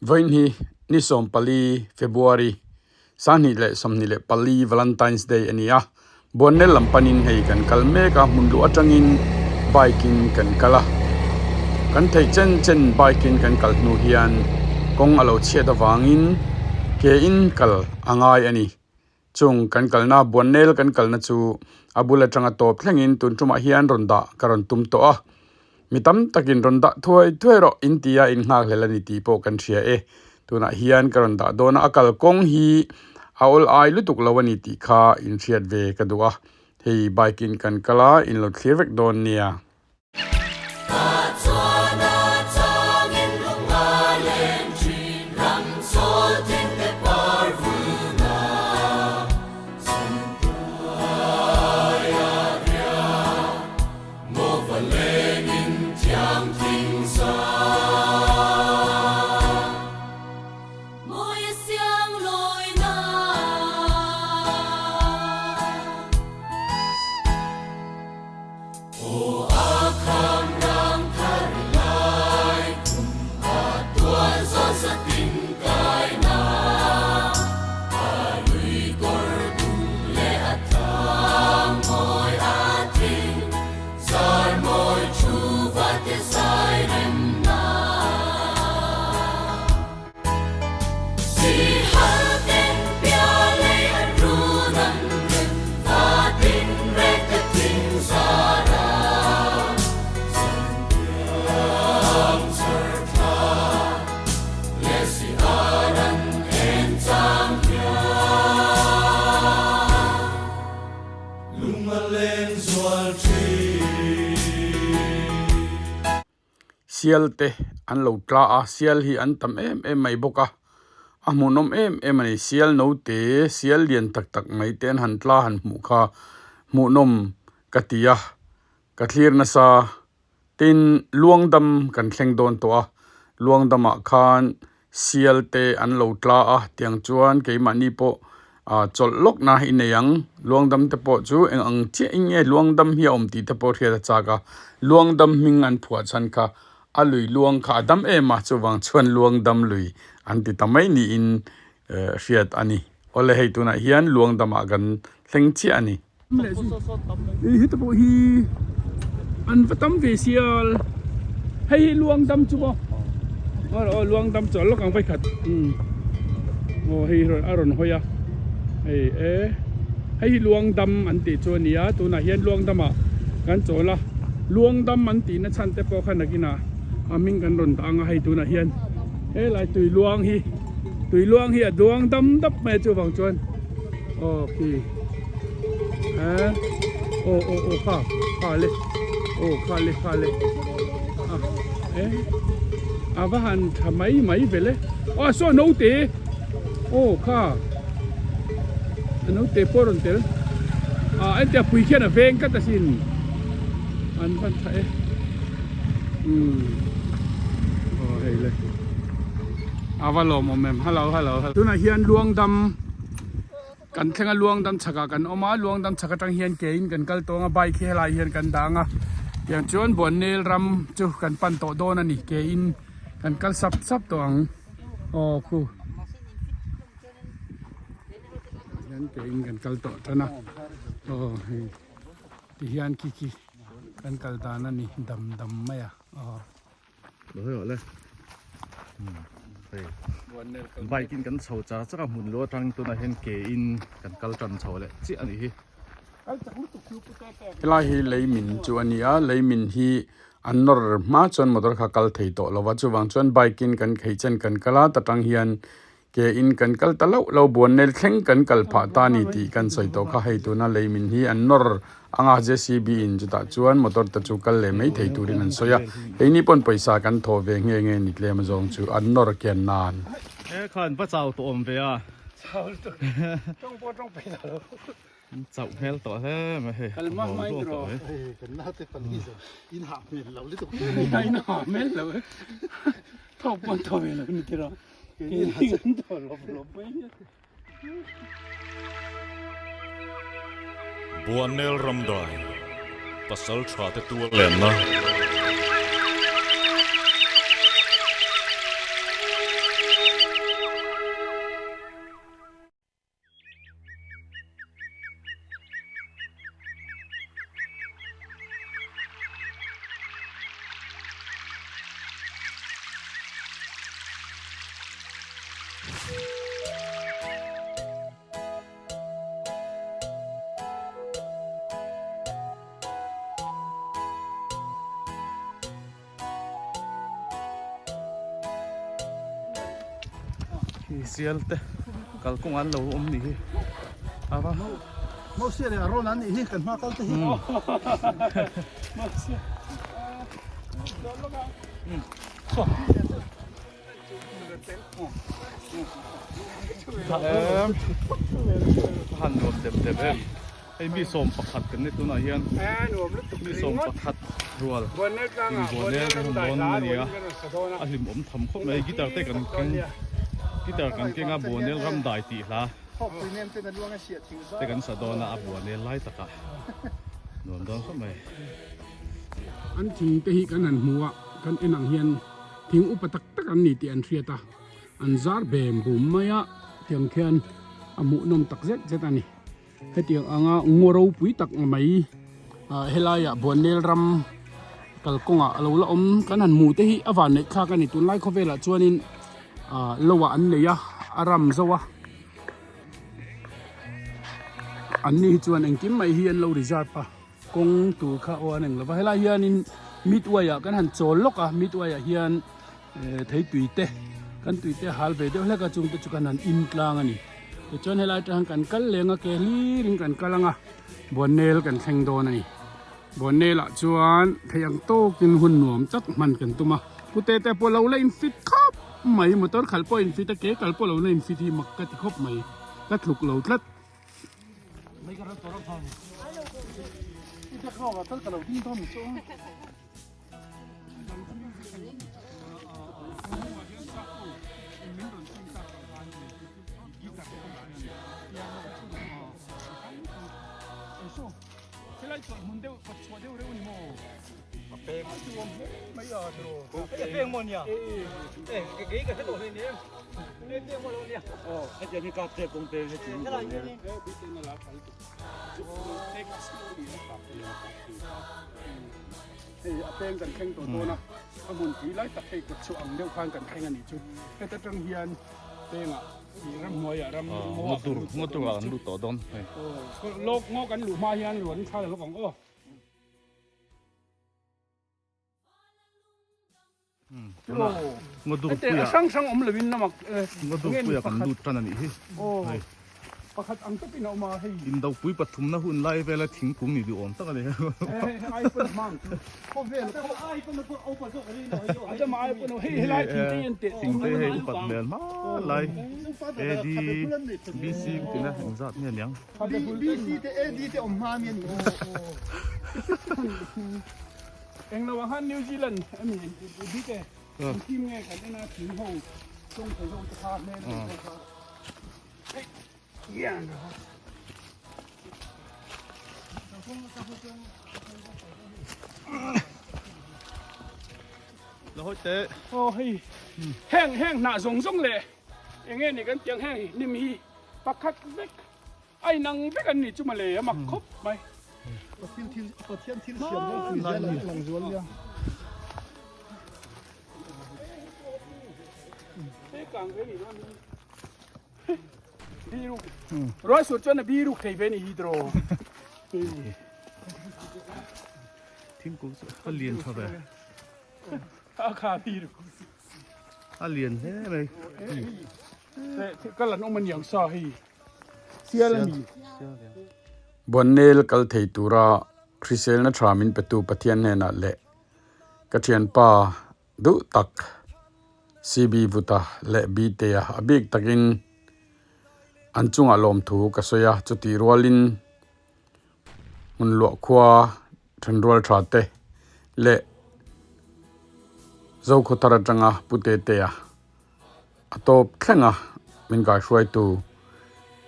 Vawiin hi ni 14 February 2024 Valentine's Day a ni a, Buannel lam panin hei kan kal mek a, hmun luh atangin bike in kan kal a, kan theih chen chen bike in kan kal hnu hian kawng a lo chhiat avangin ke in kal a ngai a ni. Chung kan kalna Buannel kan kalna chu a bul atanga tawp thlengin tun tumah hian rawn dah ka rawn tum tawh a, mi tam takin rawn dah thuai thuai rawh in tia in nghakhlel a ni tih pawh kan hria e. Tunah hian ka rawn dah dawn a, a kalkawng hi a awl ai lutuk lo a ni tih kha in hriat ve ka duh a, hei bike in kan kal a, in lo thlir vek dawn nia. Sial te an lo tla a sial hi an tam em em mai bawk a a hmuhnawm em em a ni sial naute sial lian tak tak mai te an han tla han hmuh kha hmuhnawm ka ti a ka thlir nasa tin luang dam kan thleng dawn tawh a luang damah khan sial te an lo tla a tiang chuan keimahni pawh ah chawlh lawk na i nei ang luang dam te pawh chu eng ang chiah in nge luang dam hi a awm tih te pawh hriat a chak a luang dam hming an phuah chhan kha a lui luang kha a dam em a chuvang chuan luang dam lui an ti ta mai niin eh hriat a ni awle hei tunah hian luang damah kan thleng chiah a ni. Heta pawh hi an va tam ve sial hei hi luang dam chu maw aw luang dam chu a lawk ang vawikhat aw hei a rawn hawi a hei e hei hi luang dam an tih chu a ni a tunah hian luang damah kan chawl a luang dam an tihna chhan te pawh kha nakinah a hming kan rawn dah ang a hei tunah hian helai tui luang hi tui luang hi a duang dam dap mai a chuvang chuan. Aw khi eh aw aw aw kha kha le aw kha le kha le a eh a va han tha mai mai ve le aw saw naute aw kha a naute pawh a rawn tel ah entia pui khian a veng tlat asin an van tha e umm aw hei le a va lawmawm em hello hello hello tunah hian luang dam. Kan thleng a luang dam chhakah kan awm a, luang dam chhak atang hian ke in kan kal tawng a, bike hi helai hian kan dang a, tiang chuan Buannel ram chu kan pan tawh dawn a ni, ke in kan kal sap sap tawh ang aw khu hian ke in kan kal tawh tan a aw hei ti hian khi khi kan kal dan a ni dam dam mai a aw. Bike in kan chho char char a hmun lu atang tunah hian ke in kan kal tan chho leh chiah a nih hi. Helai hi leimin chu a ni a leimin hi an nawr hma chuan motor kha kal thei tawh lo va chuvang chuan bike in kan khei chen kan kal a ta tang hian Ke in kan kal ta loh lo Buannel thleng kan kal phah ta ni tih kan sawi tawh kha hei tuna leimin hi an nawr anga JCB in chutah chuan motor te chu kal leh mai thei turin an sawi a keini pawn pawisa kan thawh ve nge nge ni tlem azawng chu an nawr kian nan. He khan va chau tawh awm ve a. Chau lutuk. Tawng pawh tawng peih ta lo. Chauh hmel tawh hle mai hei. Kal mah mai tawh. Kan naute pahnih zawng in hah hmel lo lutuk. In hah hmel lo. Thawk pawn thaw ve lo ni tiraw. Keini kan thaw lawp lawp mai hian. Buannel Ramdai, Pasal tha te tual lenna. Sial te kalkawng an lo awm nih hi a va. Mosia leh Arona an nih hi kan hma kal te hi. Mosia. Em han nuam dep dep em hei mi 11 kan ni tunah hian mi 11 rual in buanel kan han dawn a ni a a hlimawm tham khawp mai guitar te kan keng guitar kan keng a buanel ram dai tih hla te kan sa dawn a a buanel lai takah nuam dawn khawp mai. An thing te hi kan han hmu a kan en ang hian thing upa tak tak an ni tih an hriat a an zar bem bum mai a tiang khian a hmuhnawm tak zet zet a ni hetiang anga ngaw ropui tak mai ah helaiah Buannel ram kalkawngah a lo la awm kan han hmuh te hi a van neih thlak a ni tunlai khawvelah chuanin ah lo ah an nei a a ram zo a an ni hi chuan engkim mai hi an lo reserve a. Kawng tur kha aw an eng lova helai hianin midway ah kan han chawl lawk a midway ah hian thei tui te kan tui te hal ve deuh hlek a chung te chu kan han in tlang a ni tichuan helai atang kan kal leng a ke hlir in kan kal ang a Buannel kan thleng dawn a ni Buannel ah chuan thei ang tawkin hun nuam tak hman kan tum a pute te pawh lo la in fit khawp mai motor khalh pawh in fit a ke kal pawh lo la in fit hi mak ka ti khawp mai ka tluk lo tlat. Hei a peng kan thleng tawh dawn a, a hmun pui lai tak hei kawt chhuah ang deuh khan kan thleng a nih chu. Heta tang hian pengah ih ramhnuaiah ram ngaw ah kan lut tawh dawn a nih chu. Lawk ngaw kan luh hma hian ruan thla la lawk ang aw. Ngaw hrang hrang awm lovin namak Ngaw puia kan lut tan a nih hi. Pakhat ang tawpin a awm a hei. Indopui pathumna hun lai vela thingkung ni duh awm tak a ni. Ai pawn hmang chu. Khawvel ai pawn a upa zawk a ni lo hei. A dama ai pawn hei helai thingte hi an teh. Thingte hei upat hmel hma lai AD BC tina engzat nge niang. BC te AD te awm hma mi a ni. Eng lo ah khan New Zealand a ni bik e. An team nge kan en a thing ho tawng thei ho te kha hmel thei ho kha. Hei yan. La hawi teh. Aw hei heng heng hnah zawng zawng leh eng nge ni kan tiang heng hnim hi pakhat vek. A inang vek an nih chu mawle a mak khawp mai. Pathian thil Pathian thil siam ropui zel a lang zual nia. Hei kang ve ni dawn hi. Biruk. Ruai sur chuan a biruk thei ve ni hi draw. Thingkung chu a lian tha ve. A kha biruk. A lian hle mai. Ka lan awm aniang sa hei. Sial a ni. Buannel kal thei tura hriselna tha min petu Pathian hnenah leh ka thianpa duh tak CB Vuta leh Btea a bik takin an chungah lawmthu ka sawi a, chutih rualin hmun luah khua thenrual tha te leh Zokhawthar atanga Pu Tetea a tawp thleng a min kaihruaitu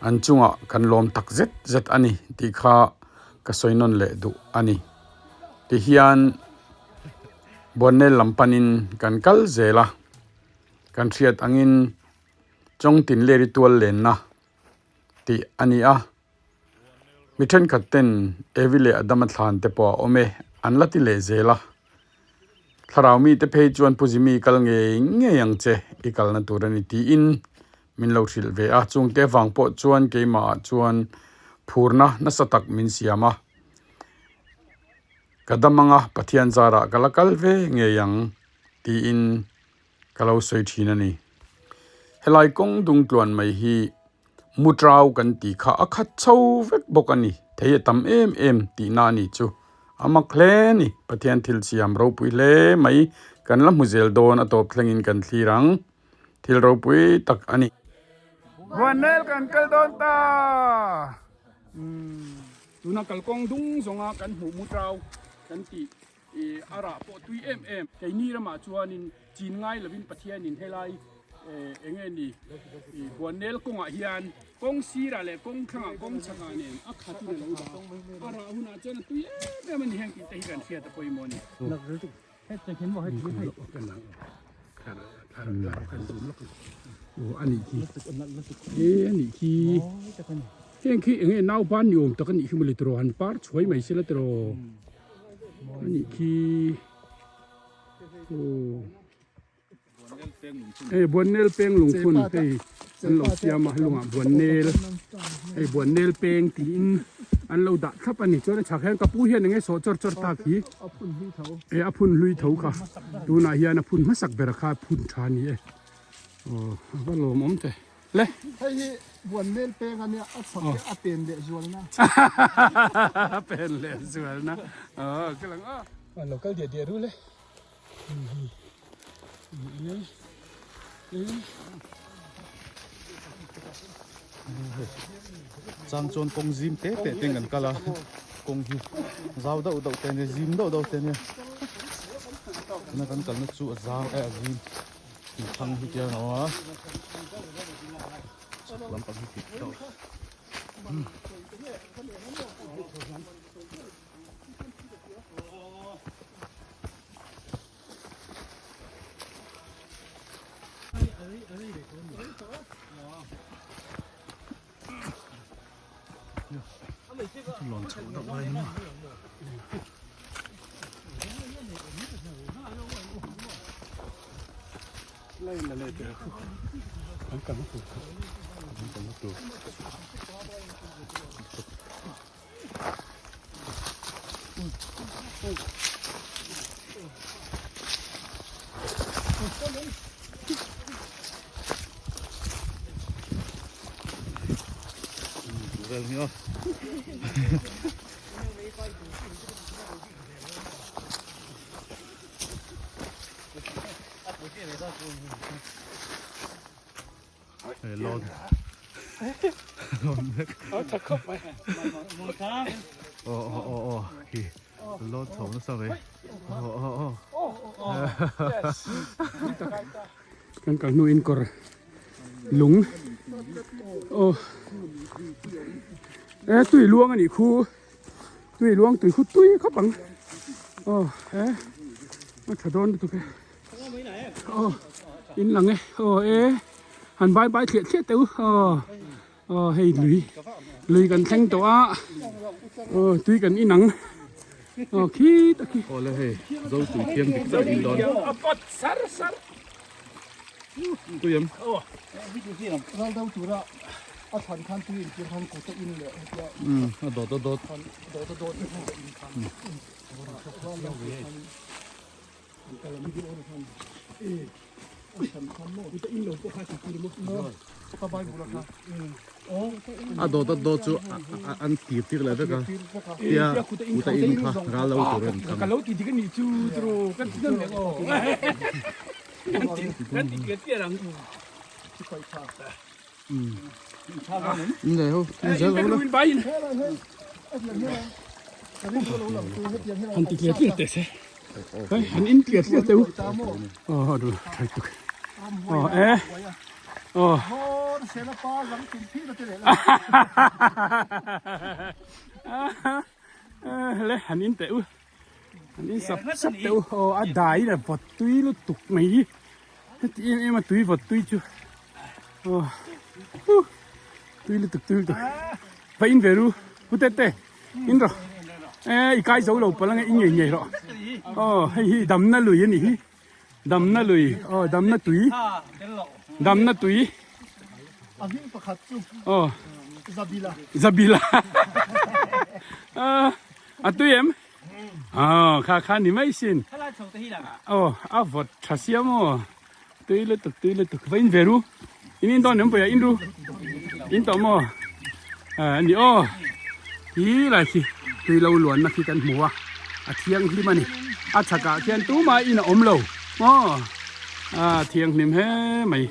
an chungah kan lawm tak zet zet a ni tih kha ka sawi nawn leh duh a ni. Tihian Buannel lam panin kan kal zel a, kan hriat angin Chawngtin Leri tual lenna tih a ni a. Mi thenkhat ten Evi leh Adama thlan te pawh a awm e, an la ti leh zel a. Thlarau mite phei chuan Pu Jimmy kal ngei ngei ang che, i kalna tur a ni tiin min lo hrilh ve a. Chungte avang pawh chuan keimah ah chuan phurna nasa tak min siam a. Ka dam anga Pathian zarah ka la kal ve ngei ang tiin ka lo sawi thin a ni. Helai kawng dung tluan mai hi Mutrau kan tih kha a khat chho vek bawk a ni. Thei a tam em em tihna a ni chu. A mak hle a ni. Pathian thil siam ropui hle mai. Kan la hmu zel dawn a tawp thlengin kan thlir ang. Thil ropui tak a ni. Buannel kan kal dawn ta! Tuna kalkawng dung zawnga kan hmuh Mutrau kan tih I a rah pawh tui em em. Keini ramah chuanin chin ngai lovin Pathianin helai eng nge ni i Buannel kawngah hian kawng sirah leh kawng thlangah kawng chhakah nen a khatin a lo dah a. A rah hunah chuan a tui em em a ni heng tih te hi kan hriat a pawimawh a ni. A nih khi heng khi eng nge nauban ni awm tak a nih khi mawle tiraw han par chhuai mai sela tiraw. A nih khi aw hei Buannel peng lungphun hei an lo siam a lungah Buannel hei Buannel peng tiin an lo dah thlap a ni chuan a chhak hian ka pu hian eng nge sawh chawr chawr tak hi eh a phun hlui tho kha tunah hian a phun hmasak ber kha a phun tha a ni e aw a va lawmawm te. Le. Hei hi Buannel peng a nia, a chhak hi a pen leh zualna. A pen leh zualna. Aw ka lang a. A lo kal diah diah ru le. Chang chuan kawng zim te te ten kan kal a, kawng hi zau deuh deuh te ania, zim deuh deuh te ania. Tuna kan kalna chu a zau eh a zim. Thang hi tiang a awm a chhak lampang hi dik tawh Lawn chhoh deuh lai hi maw. Vel hi aw. Lon. Lon vek. Aw aw aw aw khi lon chho nasa mai. Aw aw aw. Kan kal hnu in kawr lung aw e tui luang a nih khu tui luang tui khu tui khawp ang aw e a tha dawn lutuk e aw in lang e aw e han bai bai thliah thliah teh u aw aw hei lui lui kan thleng tawh a aw tui kan inang aw khitah khi awle hei zo tui thiang dik tak in dawn a pawt sar sar tui em ral do tura a chhan khan tui in tir khan kut a in leh hetia a dawt a dawt dawt a dawt in khan ral do tur khan A dawt a dawt chu an tir tir leh vek a tia kuta in kha ral lo tur an thlang. Han ti tliah tliah teh se hei han in tliah tliah teh u aw du thai tuk aw e aw le han in teh u han in sap sap teh u aw a dai la vawt tui lutuk mai hi heti em em a tui vawt tui chu aw huh tui lutuk tui lutuk va in ve ru pu te te in rawh e i kai zo lo palh ange i ngei ngei rawh aw hei hi damna lui a nih hi damna lui aw damna tui damna tui A hming pakhat chu aw Zabila. Zabila a tui em aw kha kha ni mai sin aw a vawt tha sia maw tui lutuk tui lutuk va in ve ru. In in dawn em pawh in ru in tawh maw a ni aw hi lai khi tui lo luanna khi kan hmu a a thianghlim a ni a chhakah khian tumah in a awm lo maw a thianghlim hle mai.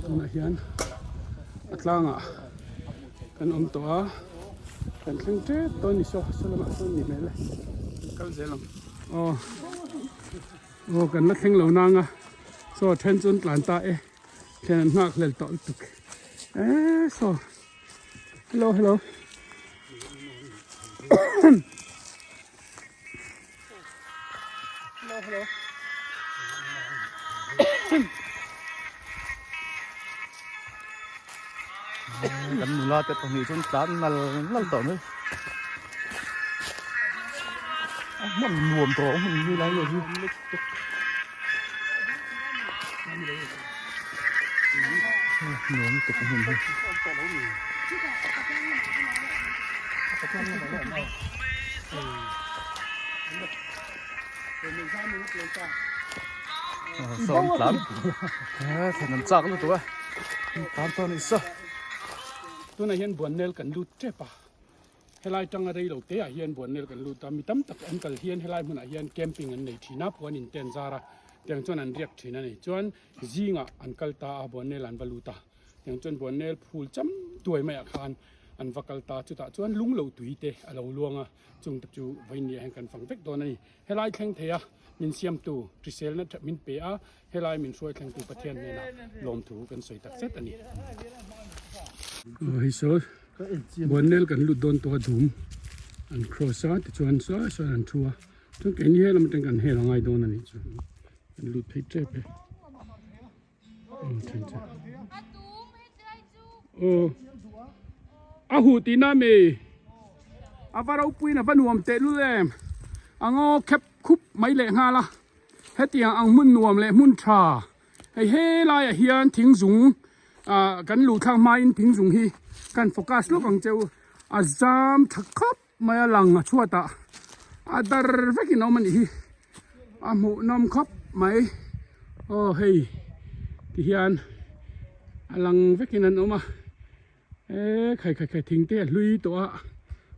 Tunah hian a tlangah kan awm tawh a kan thleng tep dawn ni saw saw lamah sawn ni hmel e kal zel ang aw aw kan la thleng lo nang a saw a then chu an tlan ta e thlen an nghak hlel tawh lutuk e saw hello hello. Hello hello. Kan nula te pahnih chuan tlan nal nal tawh mai. A hman nuam tawh ang hmun hi lai hi. Nuam tuk hmun hi. Sawm tlan thlen an chak lutuk a tlan tawh a ni sa. Tunah hian Buannel kan lut tep a, helai tanga rei lo te ah hian Buannel kan lut a, mi tam tak an kal hian helai hmunah hian camping an nei thin a, puan in te an zar a, tiang chuan an riak thin a ni. Chuan zingah an kal ta a, Buannel an va lut a, tiang chuan Buannel phul cham tuai maiah khan an va kal ta, chutah chuan lung lo tui te a lo luang a, chung te chu vawiin ah hian kan fang vek dawn a ni. Helai thleng thei a min siamtu hriselna tha min pe a, helai min hruai thlengtu Pathian hnenah lawmthu kan sawi tak zet a ni. Hei saw Buannel kan lut dawn tawh a dum an cross a tichuan saw sawn an thu a chuan keini helam atang kan hel a ngai dawn a nih chu kan lut phei tep e. A huh tihna mi a va ropuiin a va nuam teh lul em a ngaw khep khup mai leh nghal a hetiang ang hmun nuam leh hmun tha hei helaiah hian thing zung ah kan luh thlak hmain thing zung hi kan focus lawk ang che u a zam tha khawp mai a lang a chhuatah a dar vekin a awm a nih hi a hmuh nawm khawp mai aw hei ti hian a lang vekin an awm a e khai khai khai thing te a hlui tawh a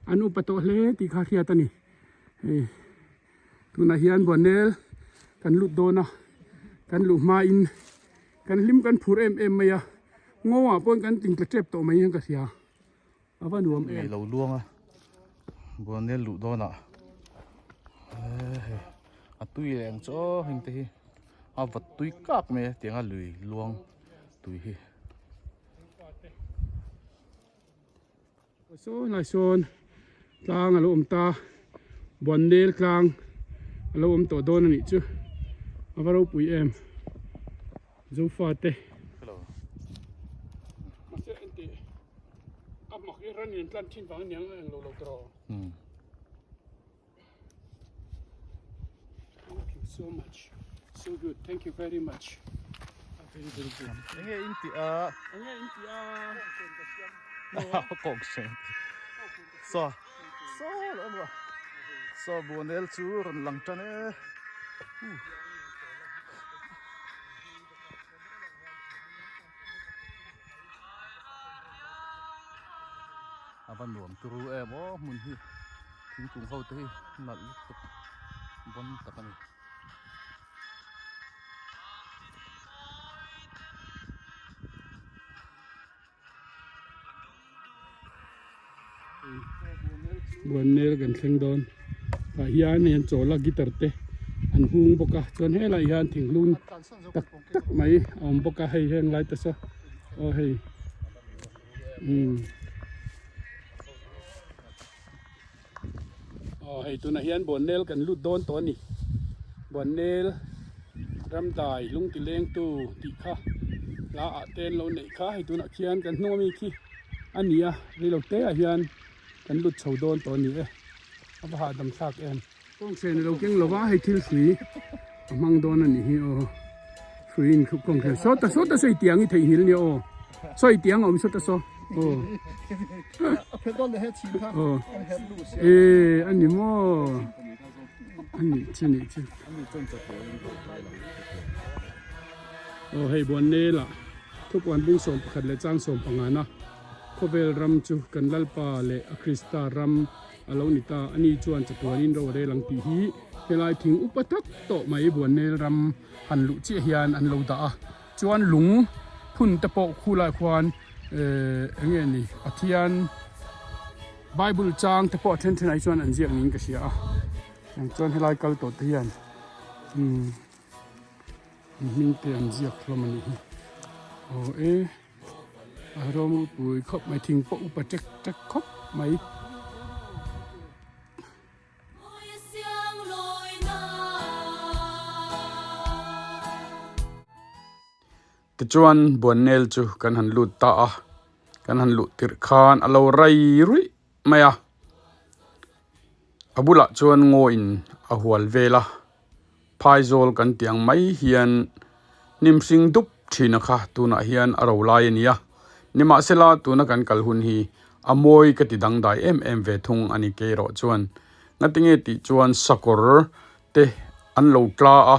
an upa tawh hle tih kha hriat a ni hei tunah hian buannel kan lut dawn a kan luh hmain kan hlim kan phur em em mai a ngawah pawh kan tingtla tep tawh mai hian ka hria. A va nuam em. Lo luang a Buannel luh dawnah a tui leh ang chu aw heng te hi a va tui kak mai a tiang a lui luang tui hi. Saw lai sawn tlang a lo awm ta Buannel tlang a lo awm tawh dawn a nih chu a va ropui em. Zofa te. Mahse enti a mak i ran in tlan thin vang aniang a englo lo tawh. Thank you so much. So good. Thank you very much. Very very good. Enge in ti a? Enge in ti a? Kawng hreng. So. So lo awm rawh. So buanel chu rawn lang tan e. A va nuam turu em aw hmun hi thingkung ho te hi nalh lutuk bawn tak a ni. Buannel kan thleng dawn tah hian hei an chawl a guitar te An hung bawk a chuan helaiah hian thinghlun tak tak mai a awm bawk a hei heng lai te saw aw hei umm aw hei tunah hian buannel kan lut dawn tawh a ni buannel ramdai lung ti leng tu tih kha hla ah te an lo neih kha hei tunah khian kan hnung ami khi a ni a reilo te ah hian kan lut chho dawn tawh a ni e a va hahdam thlak em. Kawnghren a lo keng lo va hei thil hrui a hmang dawn a nih hi aw hrui in kawnghren sawta sawta sawi tiang i theihnghilh nia aw sawi tiang a awm sawta saw aw aw e a ni maw a nih chu nih chu aw hei buannel ah thupuan bung 11 leh chang 15 na khawvel ram chu kan lalpa leh a Krista ram. A lo ni ta, ani chuan chatuanin ro a rel ang tih hi helai thing upa tak tawh mai Buannel ram han luh chiah hian an lo dah a, chuan lung phun te pawh khulai khuan ehh eng nge ni Pathian Bible chang te pawh a then then ah hi chuan an ziak niin ka hria a, tiang chuan helai kal tawh te hian umm hming te an ziak hlawm a nih hi aw e. A rawng pui khawp mai thing pawh upa tek tek khawp mai. Tichuan Buannel chu kan han lut ta a, kan han luh tirh khan a lo rai ruih mai a, a bulah chuan ngaw in a hual vel a. Phaizawl kan tih ang mai hian hnim hring dup thina kha tunah hian a ro lai a ni a, nimahsela tuna kan kal hun hi a mawi ka ti dangdai em em ve thung a ni kerawh chuan ngatinge tih chuan sakawr te an lo tla a,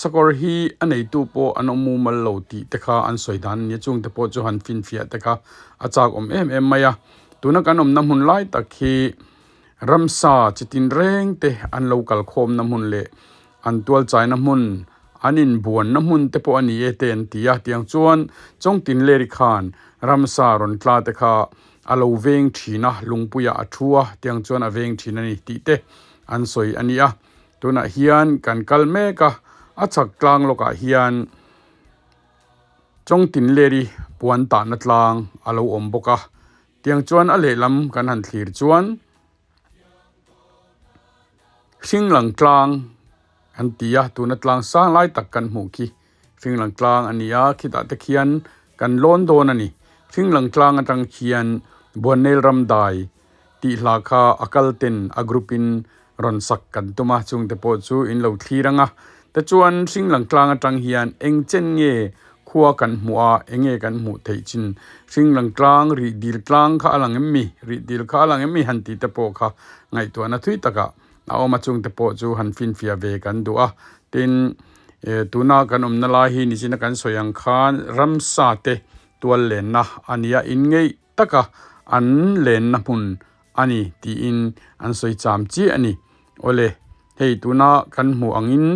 sakawr hi a neitu pawh an awm mumal lo tih te kha an sawi dan a ni a, chungte pawh chu han finfiah te kha a chak awm em em mai a, tuna kan awmna hmun lai tak hi. Ramsa chi tinreng te an lo kal khawmna hmun leh an tualchaina hmun, an inbuanna hmun te pawh a ni e te an ti a. Tiang chuan Chawngtinleri khan ramsa rawn tla te kha a lo veng thin a, lungpuiah a thu a, tiang chuan a veng thin a ni tih te an sawi a ni a. Tunah hian kan kal mek a, a chhak tlang lawkah hian Chawngtinleri puan tahna tlang a lo awm bawk a. Tiang chuan a lehlam kan han thlir chuan hringlang tlang an ti a, tuna tlang sang lai tak kan hmuh khi hringlang tlang a ni a, khitah te khian kan lawn dawn a ni. Hringlang tlang atang khian Buannel ram dai tih hla kha a kal ten a group in rawn sak kan tum a, chungte pawh chu in lo thlir ang a. Tichuan hringlang tlang atang hian eng chen nge khua kan hmuh a, eng nge kan hmuh theih chin? Hringlang tlang, rih dil tlang kha a lang em mi? Rih dil kha a lang em mi han tih te pawh kha ngaihtuahna thui takah a awm a, chungte pawh chu han finfiah ve kan duh a. Tin, tuna kan awmna lai hi nichina kan sawi ang khan ramsa te tual lenna a nia, inngeih taka an lenna hmun a ni tiin an sawi cham chiah a ni. Awle, hei tuna kan hmuh angin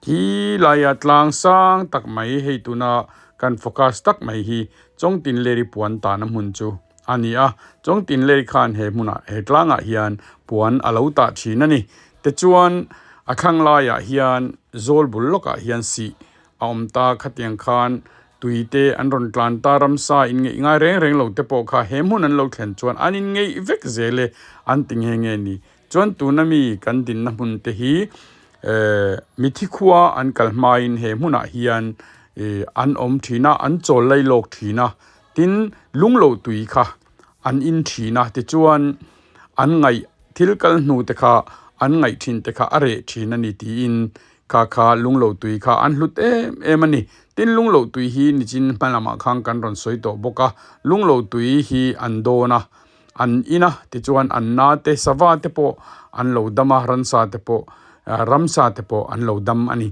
khi laia tlang sang tak mai hei tuna kan focus tak mai hi Chawngtinleri puan tahna hmun chu a ni a. Chawngtinleri khan he hmunah he tlangah hian puan a lo tah thin a ni. Tichuan a thlang laiah hian zawl bul lawkah hian sih a awm ta khatiang khan tui te an rawn tlan ta ramsa in ngeih ngai reng reng lo te pawh kha he hmun an lo thlen chuan an in ngeih vek zel e an ti nghe nghe ni. Chuan tuna mi kan dinna hmun te hi eh mithi khua an kal hmain he hmunah hian eh an awm thin a an chawl lai lawk thin a tin lungloh tui kha an in thin a tichuan an ngaih thil kal hnu te kha an ngaih thin te kha a reh thin a ni tiin Kha kha lungloh tui kha an hlut em em a ni. Tin lungloh tui hi nichin hma lamah khan kan rawn sawi tawh bawk a, lungloh tui hi an dawn a, an in a, tichuan an na te, sava te pawh an lo dam a, ransa te pawh, ramsa te pawh an lo dam a ni.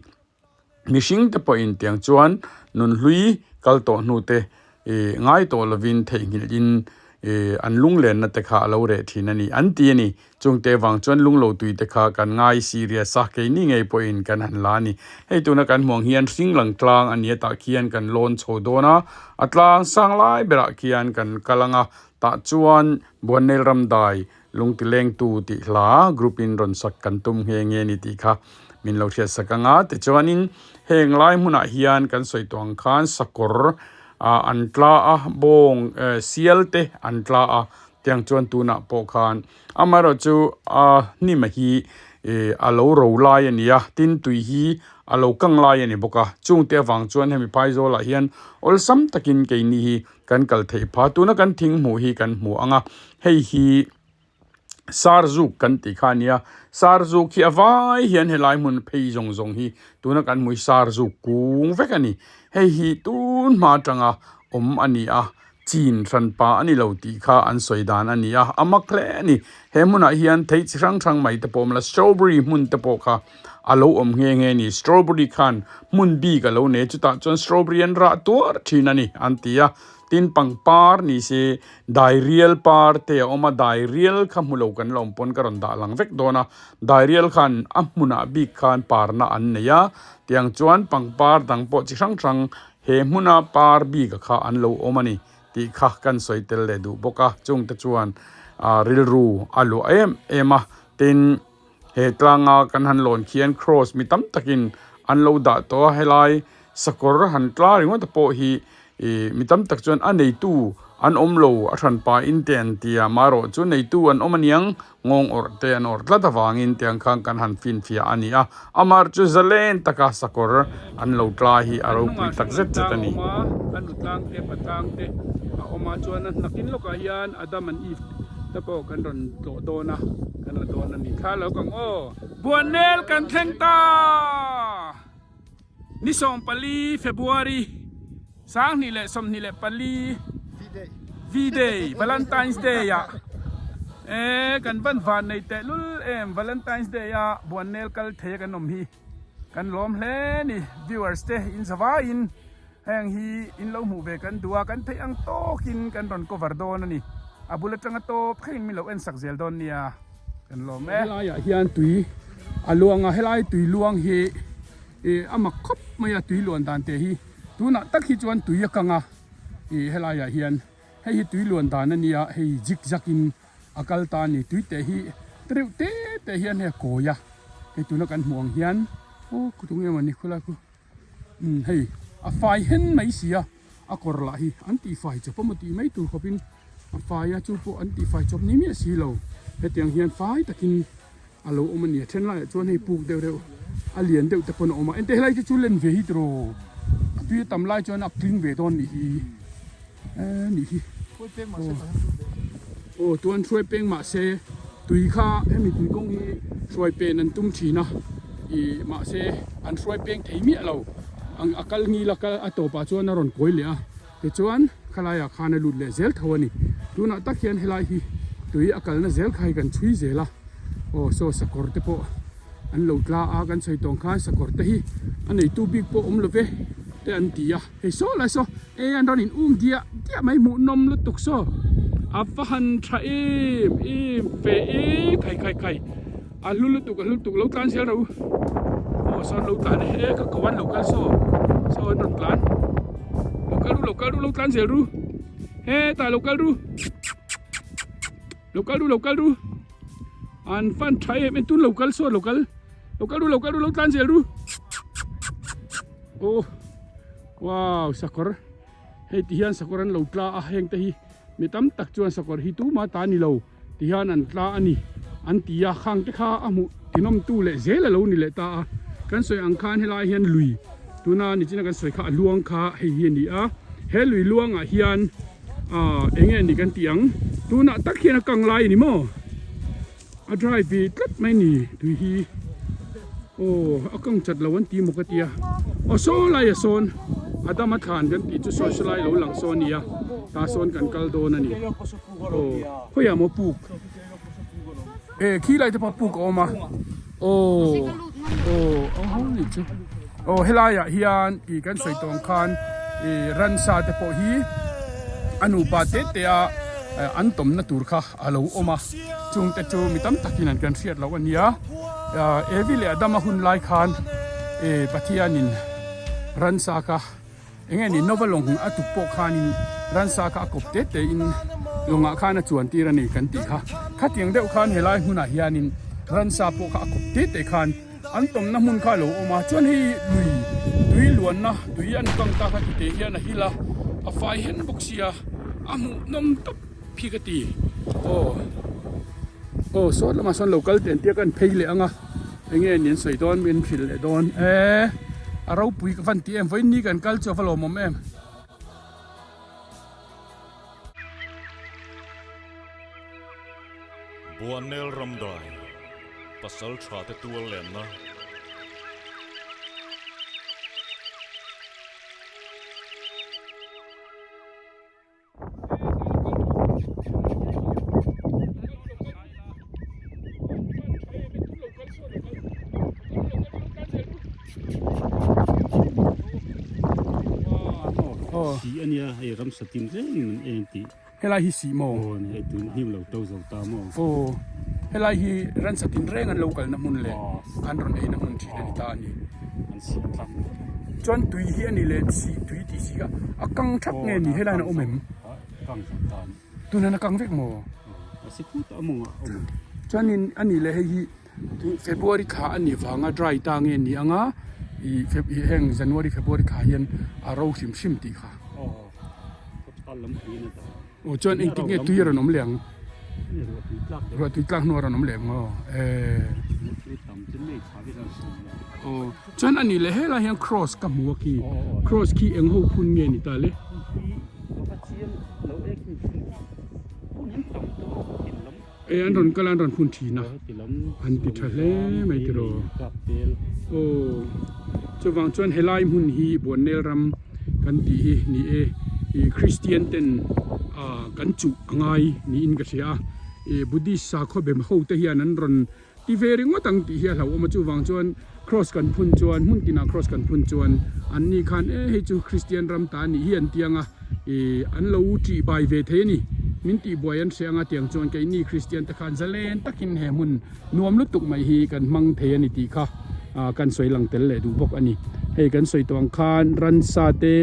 Mihring te pawhin tiang chuan nunhlui kal tawh hnu te Ih ngai tawh lovin theihnghilh in ih an lunglenna te kha a lo reh thin a ni an ti a ni. Chungte vang chuan lunglo tui te kha kan ngai serious a, keini ngei pawhin kan han la a ni. Hei tuna kan hmuh ang hian hringlang tlang a ni a, tah khian kan lawn chho dawn a, a tlang sang lai berah khian kan kal ang a, tah chuan Buannel Ramdai lungtilengtu tih hla group in rawn sak kan tum nghe nghe a ni tih kha. min lo hriat sak ang a. Tichuanin heng lai hmunah hian kan sawi tawh ang khan sakawr ah an tla a, bawng eh sial te an tla a, tiang chuan tunah pawh khan amaherawhchu a hnima hi ih a lo ro lai a ni a, tin tui hi a lo kang lai a ni bawk a, chungte avang chuan hemi phaizawl ah hian awlsam takin keini hi kan kal theih phah tuna kan thing hmuh hi kan hmu ang a hei hi sarzuk kan tih kha a nia sarzuk hi a vai hian helai hmun phei zawng zawng hi tuna kan hmuh hi sarzuk kung vek a ni hei hi tun hma atanga awm a ni a chin hran pa a ni lo tih kha an sawi dan a ni a a mak hle a ni he hmunah hian thei chi hrang hrang mai te pawh a awm la strawberry hmun te pawh kha a lo awm nghe nghe a ni strawberry khan hmun bik a lo nei chutah chuan strawberry an rah tuar thin a ni an ti a tin pangpar ni se dairial par te a awm a dairial kha hmu lo kan la awm pawn ka rawn dah lang vek dawn a dairial khan a hmunah bik khan parna an nei a tiang chuan pangpar dang pawh chi hrang hrang he hmuna par bik a kha an lo awm a ni tih kha kan sawi tel leh duh bawk a chungte chuan ah rilru a luah em em a tin. He tlanga kan han lawn khian cross mi tam takin an lo dah tawh a helai sakawr han tla ringawt te pawh hi ih mi tam tak chuan a neitu an awm lo a hran pa in te an ti a marawh chu neitu an awm aniang nghawng awrh te an awrh tlat avangin tiang khan kan han finfiah a ni a amah chu zalen taka sakawr an lo tla hi a ropui tak zet zet a ni. Te pawh kan rawn tlawh dawn a, kan la dawn a ni. Thla lo kang aw. Buannel kan thleng ta! Ni 14 February 2024 V-Day, Valentine's Day ah e kan van van nei teh lul em Valentine's Day a Buannel kal thei a kan awm hi kan lawm hle ni viewers te in zavaiin Heng hi in lo hmuh ve kan duh a, kan theih ang tawkin kan rawn cover dawn a ni. A bul atanga tawp thlengin min lo en sak zel dawn nia, kan lawm e. Helaiah hian tui a luang a, helai tui luang hi ih a mak khawp mai a, tui luan dan te hi tunah tak hi chuan tui a kang a, ih helaiah hian hei hi tui luan dan a nia, hei zig zag in a kal ta a ni, tui te hi reuh te te hian hei a kawi a, hei tuna kan hmuh ang hian aw tunge maw ni khulai khu. Umm hei a fai hen mai si a, a kawr lah hi an tih fai chawp a maw tih mai tur khawpin a fai a chu pawh an tih fai chawp ni miah si lo hetiang hian fai takin a lo awm a ni a then laiah chuan hei puk deuh deuh a lian deuh te pawn a awm a ente helai te chu len ve hi tiraw a tui a tam lai chuan a tling ve dawn nih hi eh nih hi aw chuan hruai peng mahse tui kha hemi tui kawng hi hruai pen an tum thin a ih mahse an hruai peng thei miah lo ang a kal ngil a kal a tawpah chuan a rawn kawi leh a tichuan khalai ah khan a lut leh zel tho a ni tunah tak hian helai hi tui a kalna zel kha hi kan chhui zel a aw saw sakawr te pawh an lo tla a kan sawi tawng khan sakawr te hi a neitu bik pawh awm lo ve te an ti a. Hei saw lai saw e an rawn in um diah diah mai hmuh nawm lutuk saw a va han tha em em ve e khai khai khai a hlu lutuk a hlu lutuk lo tlan zel ro aw sawn lo tlan e ka ko an lo kal saw saw an rawn tlan lo kal ru lo kal ru lo tlan zel ru hetah lo kal ru lo kal ru lo kal ru an fan tha em em tun lo kal saw lo kal lo kal ru lo kal ru lo tlan zel ru. Aw wow sakawr hei ti hian sakawr an lo tla a heng te hi mi tam tak chuan sakawr hi tuma ta ni lo ti hian an tla a ni an ti a khang te kha a hmuh tinawm tu leh zel a lo ni leh ta a kan sawi ang khan helai hian lui tuna nichina kan sawi kha a luang kha hei hi a ni a he lui luangah hian ah eng nge ni kan tih ang tunah tak hian a kang lai a ni maw. A dry ve tlat mai ni tui hi aw a kang chat lo an ti maw ka tia aw saw lai a sawn a dam a thlan kan tih chu sawi saw lai lo lang saw a nia tah sawn kan kal dawn a ni aw khawiah maw puk e khi lai te pawh puk a awm a aw aw a ho ni chu aw helaiah hian ih kan sawi tawng khan ih ransa te pawh hi a nupa te te a an tawmna tur kha a lo awm a chungte chu mi tam takin an kan hriat loh a nia Evi leh Adama hun lai khan e Pathianin ransa kha enge ni Nova lawng a tuk pawh khanin ransa kha a kawp te te in lawngah khan a chuan tir a ni kan tih kha khatiang deuh khan helai hmunah hianin ransa pawh kha a kawp te te khan. An tawmna hmun kha a lo awm a, chuan hei lui tui luanna tui an kang ta kha tute hian a hil a, a fai hen bawk sia a hmuhnawm tawp hi ka ti. Aw aw saw lamah sawn lo kal teh an tia ka an phei leh ang a, eng nge ni an sawi dawn min hrilh leh dawn e a ropui ka van ti em vawiin ni kan kal chu a va lawmawm em. Buannel Ramdai, Pasal tha te tual lenna. Si a nia hei ramsa tin reng in an en tih. Helai hi si maw? Aw ni hei tun hnim lo to zo ta maw? Aw helai hi ransa tin reng an lo kalna hmun leh an rawn eina hmun thin a ni ta a ni. An si a tlak. Chuan tui hi a ni leh si tui tih si kha a kang thap nge ni helai hian a awm em? Kang zo ta a ni. Tunah a kang vek maw? A si phut a mawngah a awm. Chuanin a ni leh hei hi February thla a nih vanga dry ta nge ni anga ih heng January February thla hian a ro hrim hrim tih kha. Aw chuan engtik nge tui a rawn awm leh ang? Ruah tui tlak hnu a rawn awm leh ang aw eh. Aw chuan a nih leh helai hian cross ka hmu a khi cross khi eng ho phun nge ni ta le? E an rawn kal a an rawn phun thin a an ti tha hle mai tiraw aw chuvang chuan helai hmun hi Buannel ram kan tih hi ni e ih Christian ten ah kan chuh a ngai niin ka hria a ih Buddhist sakhaw bem ho te hian an rawn ti ve ringawt ang tih hi a hlauhawm a chuvang chuan cross kan phun chuan hmun tinah cross kan phun chuan an ni khan e hei chu Christian ram ta a nih hi an ti ang a ih an lo tih bai ve thei a ni min tih buai an hre ang a tiang chuan keini Christian te khan zalen takin he hmun nuam lutuk mai hi kan hmang thei a ni tih kha ah kan sawi lang tel leh duh bawk a ni hei kan sawi tawh ang khan ransa te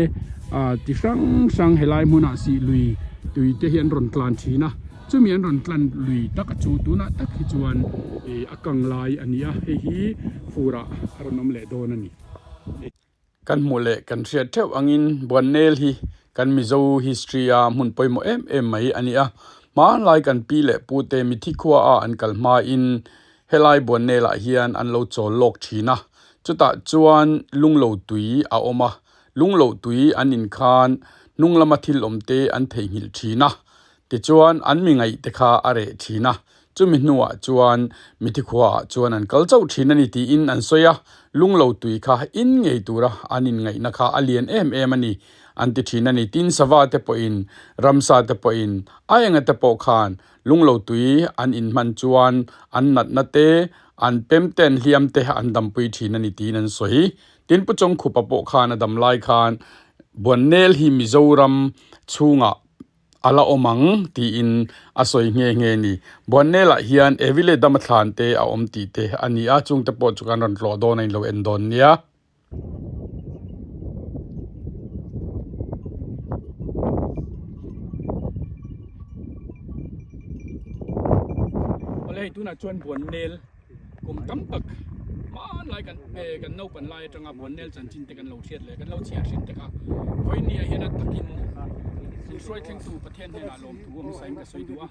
ah ti hrang hrang helai hmunah sih lui tui te hi an rawn tlan thin a. Chumi an rawn tlan lui tak a chu tunah tak hi chuan ih a kang lai a ni a, hei hi furah a rawn awm leh dawn a ni. Kan hmuh leh kan hriat theuh angin Buannel hi kan Mizo history a hmun pawimawh em em mai a ni a, hmanlai kan pi leh pu te mithi khua a an kal hmain helai Buannel ah hian an lo chawl lawk thin a, chutah chuan lunglo tui a awm a, lunglo tui an in khan hnung lama thil awm te an theihnghilh thin a. Tichuan, an mi ngaihte kha a reh thin a, chumi hnuah chuan mithi khuaah chuan an kal chauh thin a ni tiin an sawi a, lunglo tui kha in ngei tura an inngaihna kha a lian em em a ni an ti thin a ni. Tin, sava te pawhin, ramsa te pawhin, a enga te pawh khan lunglo tui an inhman chuan an natna te, an pem te, an hliam te an dampui thin a ni tiin an sawi. Tin, Pu Chawngkhupa pawh khan a dam lai khan Buannel hi Mizoram chhungah a la awm ang tiin a sawi nghe nghe a ni. Buannelah hian Evi leh Dama thlan te a awm tih te a ni a, chungte pawh chu kan rawn tlawh dawn a inlo en dawn nia. Awle hei tunah chuan Buannel kum tam tak hmanlai kan kan naupan lai atanga Buannel chanchin te kan lo hriat leh kan lo chhiar hrin te kha vawinia hian a takin inhruai thlengtu Pathian hnenah lawmthu awm sain ka sawi duh a,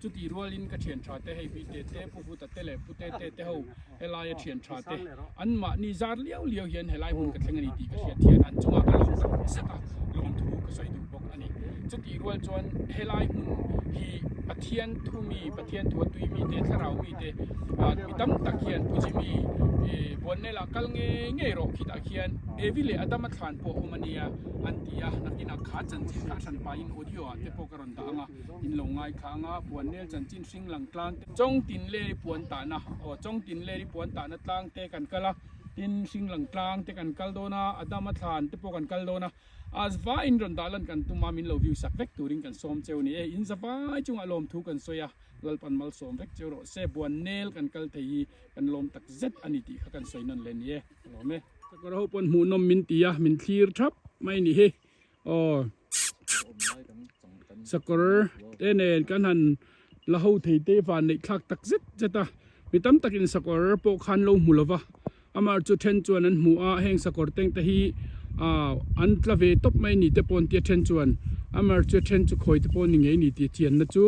chutih rualin ka thian tha te hei Bite te Pu Vuta te leh Pu Tete te ho helaia thian tha te anmahni zar liau liau hian helai hmun ka thleng a ni tih ka hriat hian an chungah ka lawm tak zet a, lawmthu ka sawi duh bawk a ni. Chutih rual chuan helai hmun hi Pathian thu mi, Pathian thu a tui mi te, thlarau mi te mi tam tak hian Pu Jimmy Buannel ah kal ngei ngei rawh khitah khian Evi leh Adama thlan pawh a awm a nia an ti a, nakinah kha chanchin kha a hran pahin audio ah te pawh ka rawn dah ang a, in lo ngaithla ang a, Buannel chanchin hring lang tlang te, Chawngtin Leri puan tahna aw Chawngtin Leri puan tahna tlang te kan kal a, tin hring lang tlang te kan kal dawn a, Adama thlan te pawh kan kal dawn a. A vai in rawn dah lan kan tum a, min lo view sak vek turin kan sawm cheu ni e. In zavai chungah lawmthu kan sawi a, Lalpan malsawm vek cheu rawh se. Buan nel kan kal thei hi kan lawm tak zet a ni tih kha kan sawi nawn leh ni e. Ka lawm e. Sakawr ho pawn hmuhnawm min ti a, min thlir thap mai ni hi. Aw sakawr te nen kan han la ho thei te van neih thlak tak zet zet a, mi tam takin sakawr pawh khan lo hmu lova. Amah chu then chuan an hmu a, heng sakawr teng te hi ah an tla ve tawp mai ni te pawh an tia then chuan amah chu then chu khawi te pawh ni ngei ni tih chianna chu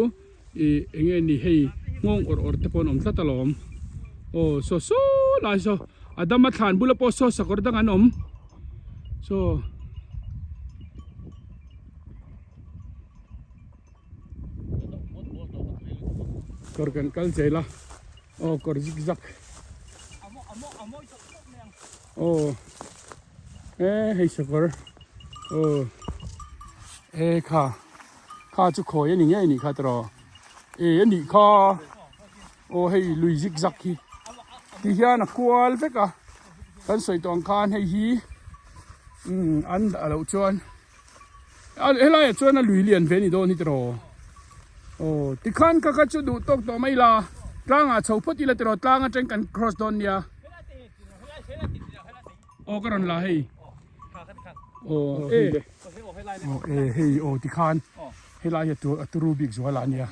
ih eng nge ni hei nghawng awrh awrh te pawh an awm tlat alawm aw saw saw lai saw a dama thlan bula pawh saw sakawr dang an awm saw. Kawr kan kal zel a aw kawr zig zag aw e hei sakawr aw e kha kha chu khawi ani ngei anih kha tiraw e anih kha aw hei lui zig zag hi ti hian a kual vek a kan sawi tawh ang khan hei hi umm an dah loh chuan. A helaiah chuan a lui lian ve ni dawn hi tiraw aw tikhan ka kha chu duh tawk tawh mai la tlangah chho phawt ila tiraw tlang atang kan cross dawn nia aw ka rawn la hei aw e aw e hei aw tikhan helai hi a turu bik zual a nia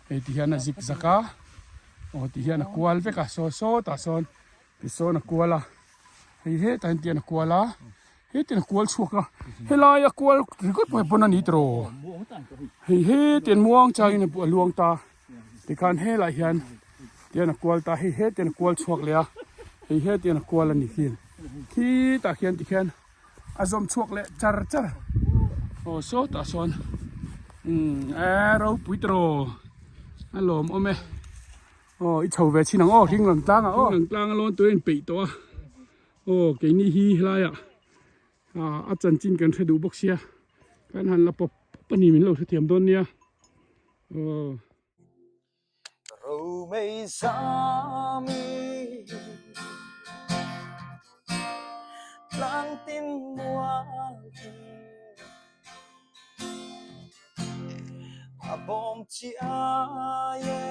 hei ti hian a zik zak a aw ti hian a kual vek a saw saw tah sawn tisawn a kual a hei hetah hian tian a kual a. Hetin a kual chhuak a, helai a kual ringawt pawh hi pawn a ni tiraw? Hei hetin muang changin a luang ta, tikhan helai hian tian a kual ta, hei hetin a kual chhuak leh a, hei hetin a kual a ni khi, khitah khian tikhian a zawm chhuak leh char char, aw sawtah sawn umm e ropui tiraw a lawmawm e, aw i chho ve chhin ang aw hring lang tlang ah aw, hring lang tlang a lawn tur a inpeih tawh a. Aw keini hi helaiah ah a chanchin kan hre duh bawk sia kan han la pawp pawp a ni min lo hrethiam dawn nia aw. Romei zami tlang tin mual tin a bawm chi ai e.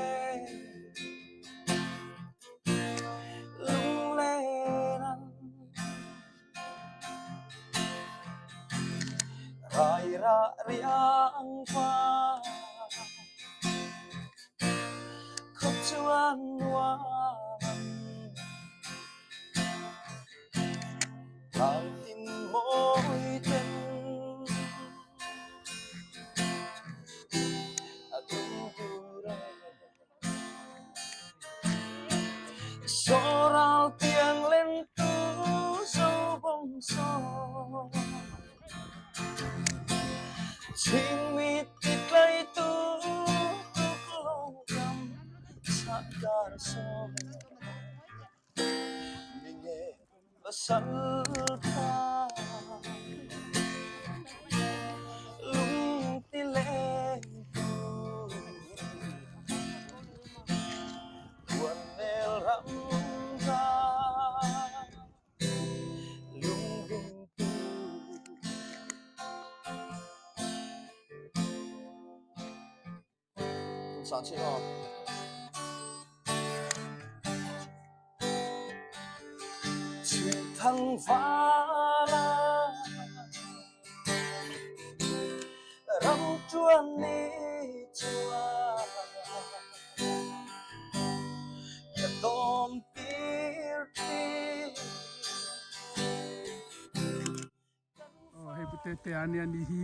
Aw hei pu tete a nia ni hi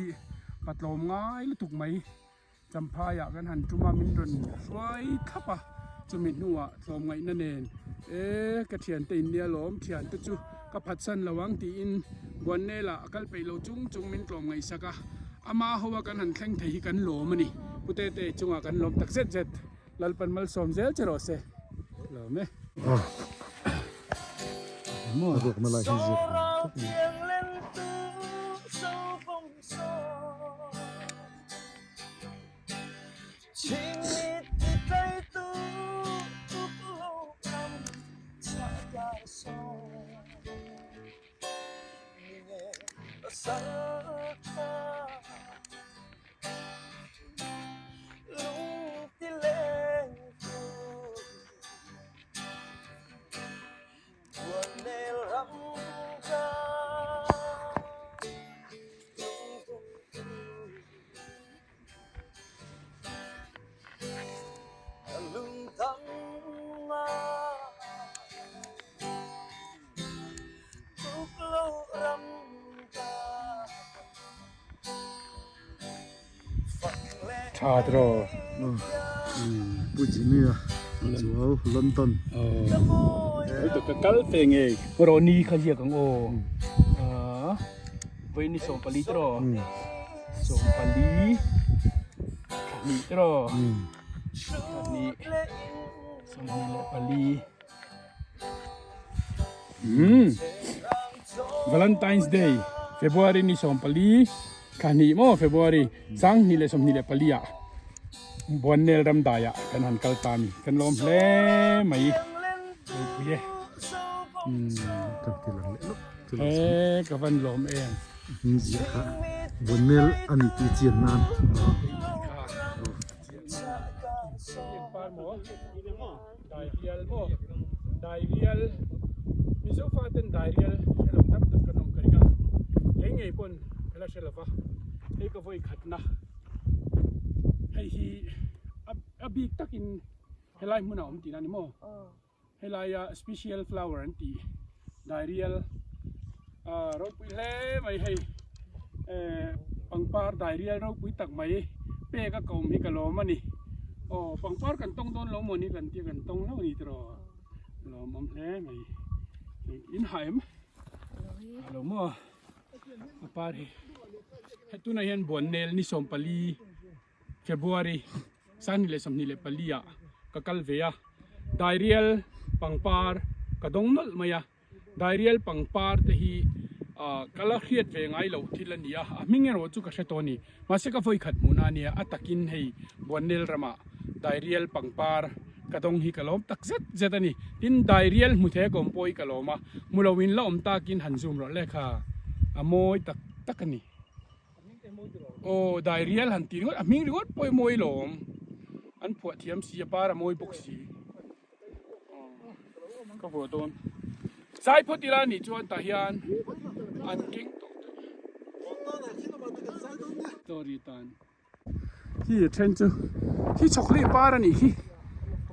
patlawm ngai lutuk mai champhai ah kan han tum a min rawn hruai thlap a chumi hnuah tlawm ngaihna nen e ka thiante in nia lawm thiante chu ka phatsan lo ang tiin Buannel ah a kal peih lo chung chung min tlawm ngaihsak a ama ho a kan han thleng thei hi kan lawm a ni pu tete chungah kan lawm tak zet zet. Lalpan malsawm zel che rawh se. Lawm e. tha tiraw. Pu Jimmy a chuau London. Ka kal ve ngei. Rawh ni kha ziak ang aw. Vawi ni 14 tiraw. 14 thla tiraw. Thla 24. Umm Valentine's Day February ni 14 thla hnih maw February 2024 ah Buannel ramdai ah kan han kal ta a ni kan lawm hle mai ropui e umm he ka van lawm em. Hmingzia kha Buannel a ni tih chian nan. Dairial maw Dairial Mizo fa ten Dairial hre lo tak tak kan awm ka ring a kei ngei pawn ka la hre lova hei ka vawi khatna hei hi a bik takin helai hmunah a awm tihna a ni maw. Helaia special flower an tih dairial ah ropui hle mai hei eh pangpar dairial ropui tak mai pek a kawm hi ka lawm a ni aw pangpar kan tawng dawn lo maw ni kan tia kan tawng hlauh a ni tiraw lawmawm hle mai in hah em a lo maw a par hi hei tunah hian buannel ni 14 February 2024 ah ka kal ve a, Dairial pangpar ka dawng nawlh mai a, Dairial pangpar te hi ah ka la hriat ve ngai loh thil a ni a, a hming erawh chu ka hre tawh a ni, mahse ka vawikhat hmuhna a nia, a takin hei Buannel ramah Dairial pangpar ka dawng hi ka lawm tak zet zet a ni, tin Dairial hmu thei a ka awm pawh hi ka lawm a, hmu lo in la awm takin han zoom rawh le kha a mawi tak tak a ni. Aw dairial han tih ringawt a hming ringawt pawh hi mawi lawm an phuah thiam si a par a mawi bawk si ka vuah dawn zai phawt ila anih chuan tah hian an keng tawh story tan Khi a then chu khi chawkhlei par a nih khi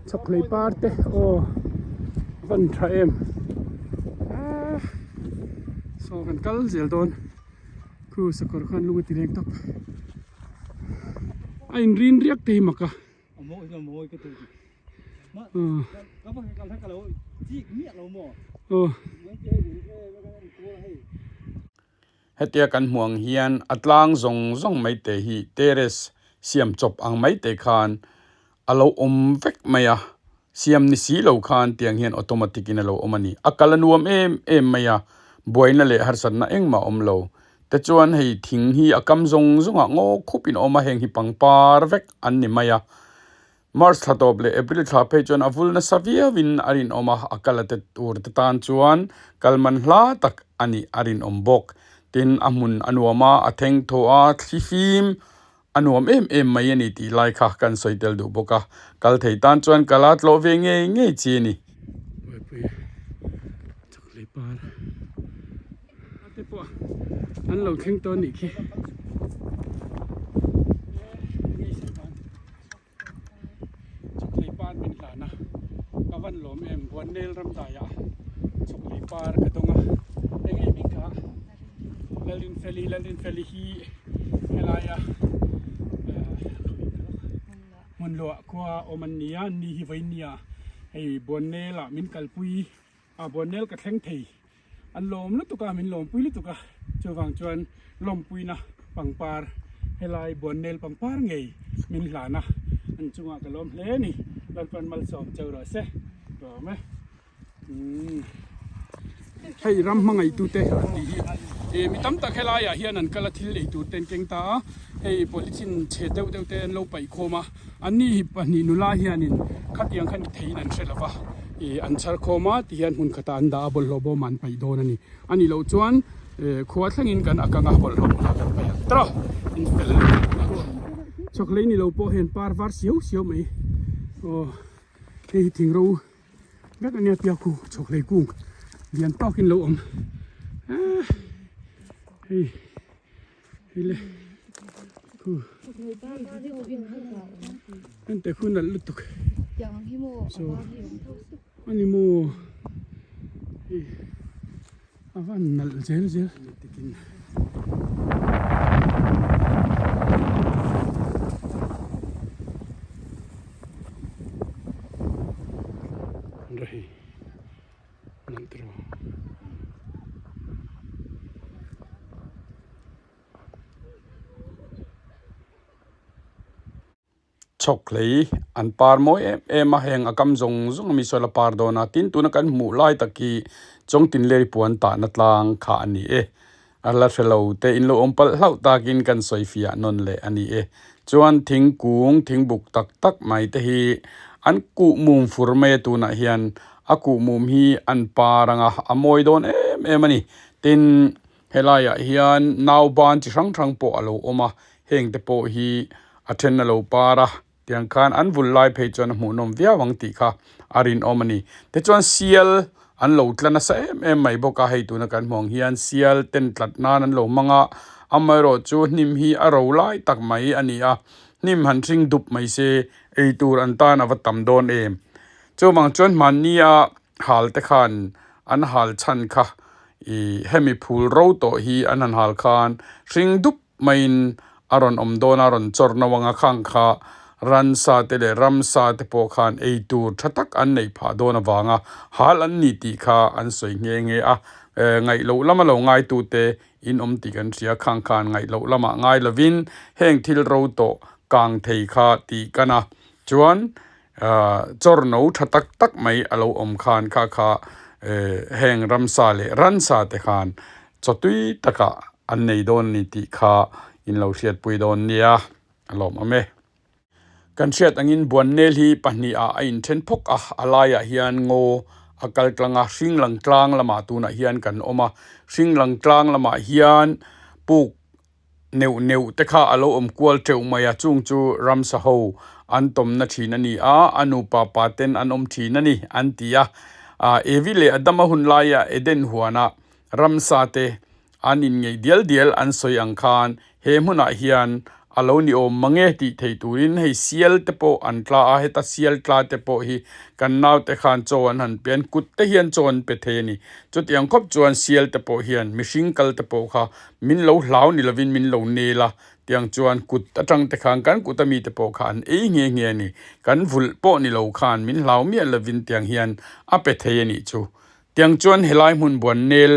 chawkhlei par te aw a van tha em ah saw kan kal zel dawn khu sakawr khan lung a ti reng tawp a in rin riak te hi mak a. Aw. Hetia kan hmuh ang hian a tlang zawng zawng mai te hi terrace siam chawp ang mai te khan a lo awm vek mai a, siam ni si lo khan tiang hian automatic in a lo awm a ni. A kal a nuam em em mai a, buaina leh harsatna engmah a awm lo. Tichuan hei thing hi a kam zawng zawngah ngaw khup in a awm a, heng hi pangpar vek an ni mai a. March thla tawp leh April thla phei chuan a vul nasa viauin a rinawm a, a kal a te tur te tan chuan kal man hla tak a nih a rinawm bawk. Tin, a hmun a nuam a, a theng thaw a, thli fim a nuam em em mai a ni tih lai kha kan sawi tel duh bawk a, kal thei tan chuan kal a tlawh ve ngei ngei chi a ni. Buaipui chakhlei par a te pawh an lo thleng tawh a nih khi. Chawkhlei par min hlan a, ka van lawm em Buannel ramdaiah chawkhlei par ka dawng a, eng nge hming kha Lalinfeli Lalinfeli hi helaia hmun luah khua awm an ni a, ni hi vawinia hei Buannel ah min kalpui a Buannel ka thleng thei. An lawm lutuk a, min lawmpui lutuk a, chuvang chuan lawmpuina pangpar helai Buannel pangpar ngei min hlan a, an chungah ka lawm hle a ni, Lalpan malsawm cheu rawh se, lawm e. Umm hei ram hmangaihtute an tih hi eh mi tam tak helaiah hian an kal a thil ei tur te an keng ta a, hei polythene chhe deuh deuh te an lo paih khawm a, Anni hi pahnih nula hianin khatiang kha ni theiin an hre lo va, ih an chhar khawm a tihian hmun khatah an dah a bawlhhlawh bawmah an paih dawn a ni. A nih loh chuan eh khua thlengin kan ak anga bawlhhlawh bawmah kan paih ang tawh in fel chawkhlei ni lo pawh hian par var siau siau mai aw hei hi thing ro vek ania piak khu chawkhlei kung lian tawkin lo awm ah hei. Hei le khu en te khu nalh lutuk so ani maw hei a van nalh zel zel tikin. Rahi nalh tiraw. Chhawk hlei an par mawi em em a heng a kam zawng zawng ami sawi la par dawn a tin tuna kan hmuh lai tak hi Chawngtinleri puan tahna tlang kha a ni e a la hre lo te in lo awm palh hlauh takin kan sawi fiah nawn leh a ni e chuan thingkung thingbuk tak tak mai te hi an kuh mum fur mai a tunah hian a kuh mum hi an par ang a a mawi dawn em em a ni tin Helaiah hian nauban chi hrang hrang pawh a lo awm a, heng te pawh hi a then a lo par a, tiang khan an vul lai phei chuan a hmuhnawm viau ang tih kha a rinawm a ni. Tichuan sial an lo tla nasa em em mai bawk a, hei tuna kan hmuh ang hian sial ten tlat nan an lo hmang a, amaherawh chu hnim hi a ro lai tak mai a ni a, hnim han hring dup mai se eitur an tan a va tam dawn em. Chuvang chuan hmannia hal te khan an hal chhan kha ih hemi phul ro tawh hi an han hal khan hring dup maiin a rawn awm dawn a rawn chawr no anga khang kha ransa te leh ramsa te pawh khan ei tur tha tak an neih phah dawn avanga hal an ni tih kha an sawi nghe nghe a eh ngaih loh lama lo ngai tu te in awm tih kan hria khang khan ngaih loh lamah ngai lovin heng thil ro tawh kang thei kha tih kan a chuan. Ahh chawr no tha tak tak mai a lo awm khan kha kha eh heng ramsa leh ransa te khan chaw tui takah an nei dawn a ni tih kha in lo hriatpui dawn nia a lawmawm e. Kan hriat angin Buannel hi pahnih ah a inthen phawk a, a laiah hian ngaw a kal tlang a, hring lang tlang lamah tunah hian kan awm a, hring lang tlang lamah hian puk neuh neuh te kha a lo awm kual teuh mai a, chung chu ramsa ho an tawmna thin a ni a, a nupa pa ten an awm thin a ni an ti a. Ah Evi leh Adama hun laia Eden huana ramsa te an inngeih dial dial an sawi ang khan he hmunah hian a lo ni awm mang e tih thei turin hei sial te pawh an tla a, heta sial tla te pawh hi kan naute khan chaw an han pe an kut te hian chaw an pe thei a ni. Chutiang khawp chuan sial te pawh hian mihring kal te pawh kha Min lo hlau ni lovin min lo nel a, tiang chuan kut atang te khan kan kut ami te pawh kha an ei nghe nghe a ni. Kan vulh pawh ni lo khan min hlau miah lovin tiang hian a pe thei a nih chu. Tiang chuan helai hmun buan nel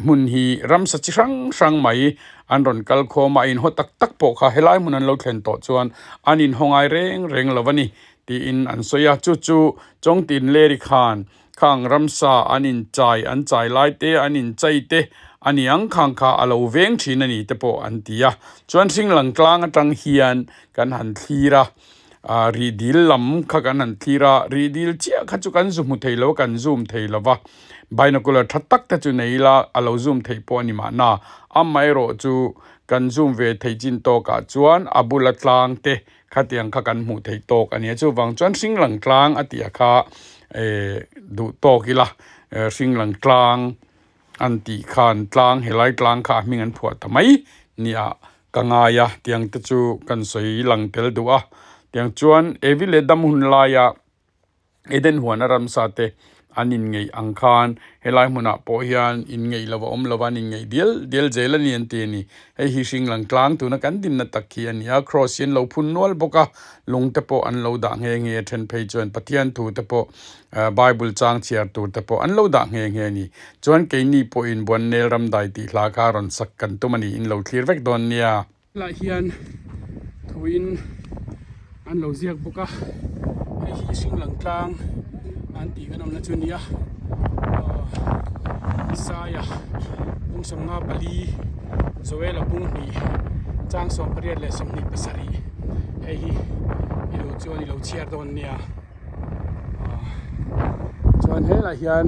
hmun hi ramsa chi hrang hrang mai an rawn kal khawm a, a inhaw tak tak pawh kha helai hmun an lo thlen tawh chuan an inhaw ngai reng reng lo a ni tiin an sawi a. Chu chu Chawngtin Leri khan Khang ramsa an inchai an chai lai te, an inchai te a ni ang khang kha a lo veng thin a ni te pawh an ti a. Chuan hringlang tlang atang hian kan han thlir a, ah rihdil lam kha kan han thlir a, rihdil chiah kha chu kan zu hmu thei lo a, kan zoom thei lo va, binocular tha tak te chu nei ila a lo zoom theih pawh a ni mahna. Amaherawh chu kan zoom ve thei chin tawkah chuan a bula tlang te Khatiang kha kan hmuh theih tawk a nia chuvang chuan hringlang tlang a tih a kha eh duh tawk ila eh hringlang tlang an tih khan tlang helai tlang kha a hming an phuah ta mai nia ka ngai a tiang te chu kan sawi lang tel duh a tiang chuan evi leh dam hun laia. Eden huana ramsa te an inngeih ang khan helai hmunah pawh hian inngeih lo a awm lo a, an inngeih dial dial zel a ni an ti a ni. Hei hi hring lang tlang tuna kan dinna tak hi a ni a, cross hi an lo phun nual bawk a, lung te pawh an lo dah nghe nghe a, then phei chuan Pathian thu te pawh Bible chang chhiar tur te pawh an lo dah nghe nghe a ni. Chuan keini pawhin Buannel Ramdai tih hla kha rawn sak kan tum a ni, in lo thlir vek dawn nia. Helaiah hian thuin an lo ziak bawk a hei hi hringlang tlang an tih kan awmna chu a ni a ahh Isaia bung 54 Joela bung hnih chang 18 leh 27 hei hi i lo chuan i lo chhiar dawn nia ahh chuan helaiah hian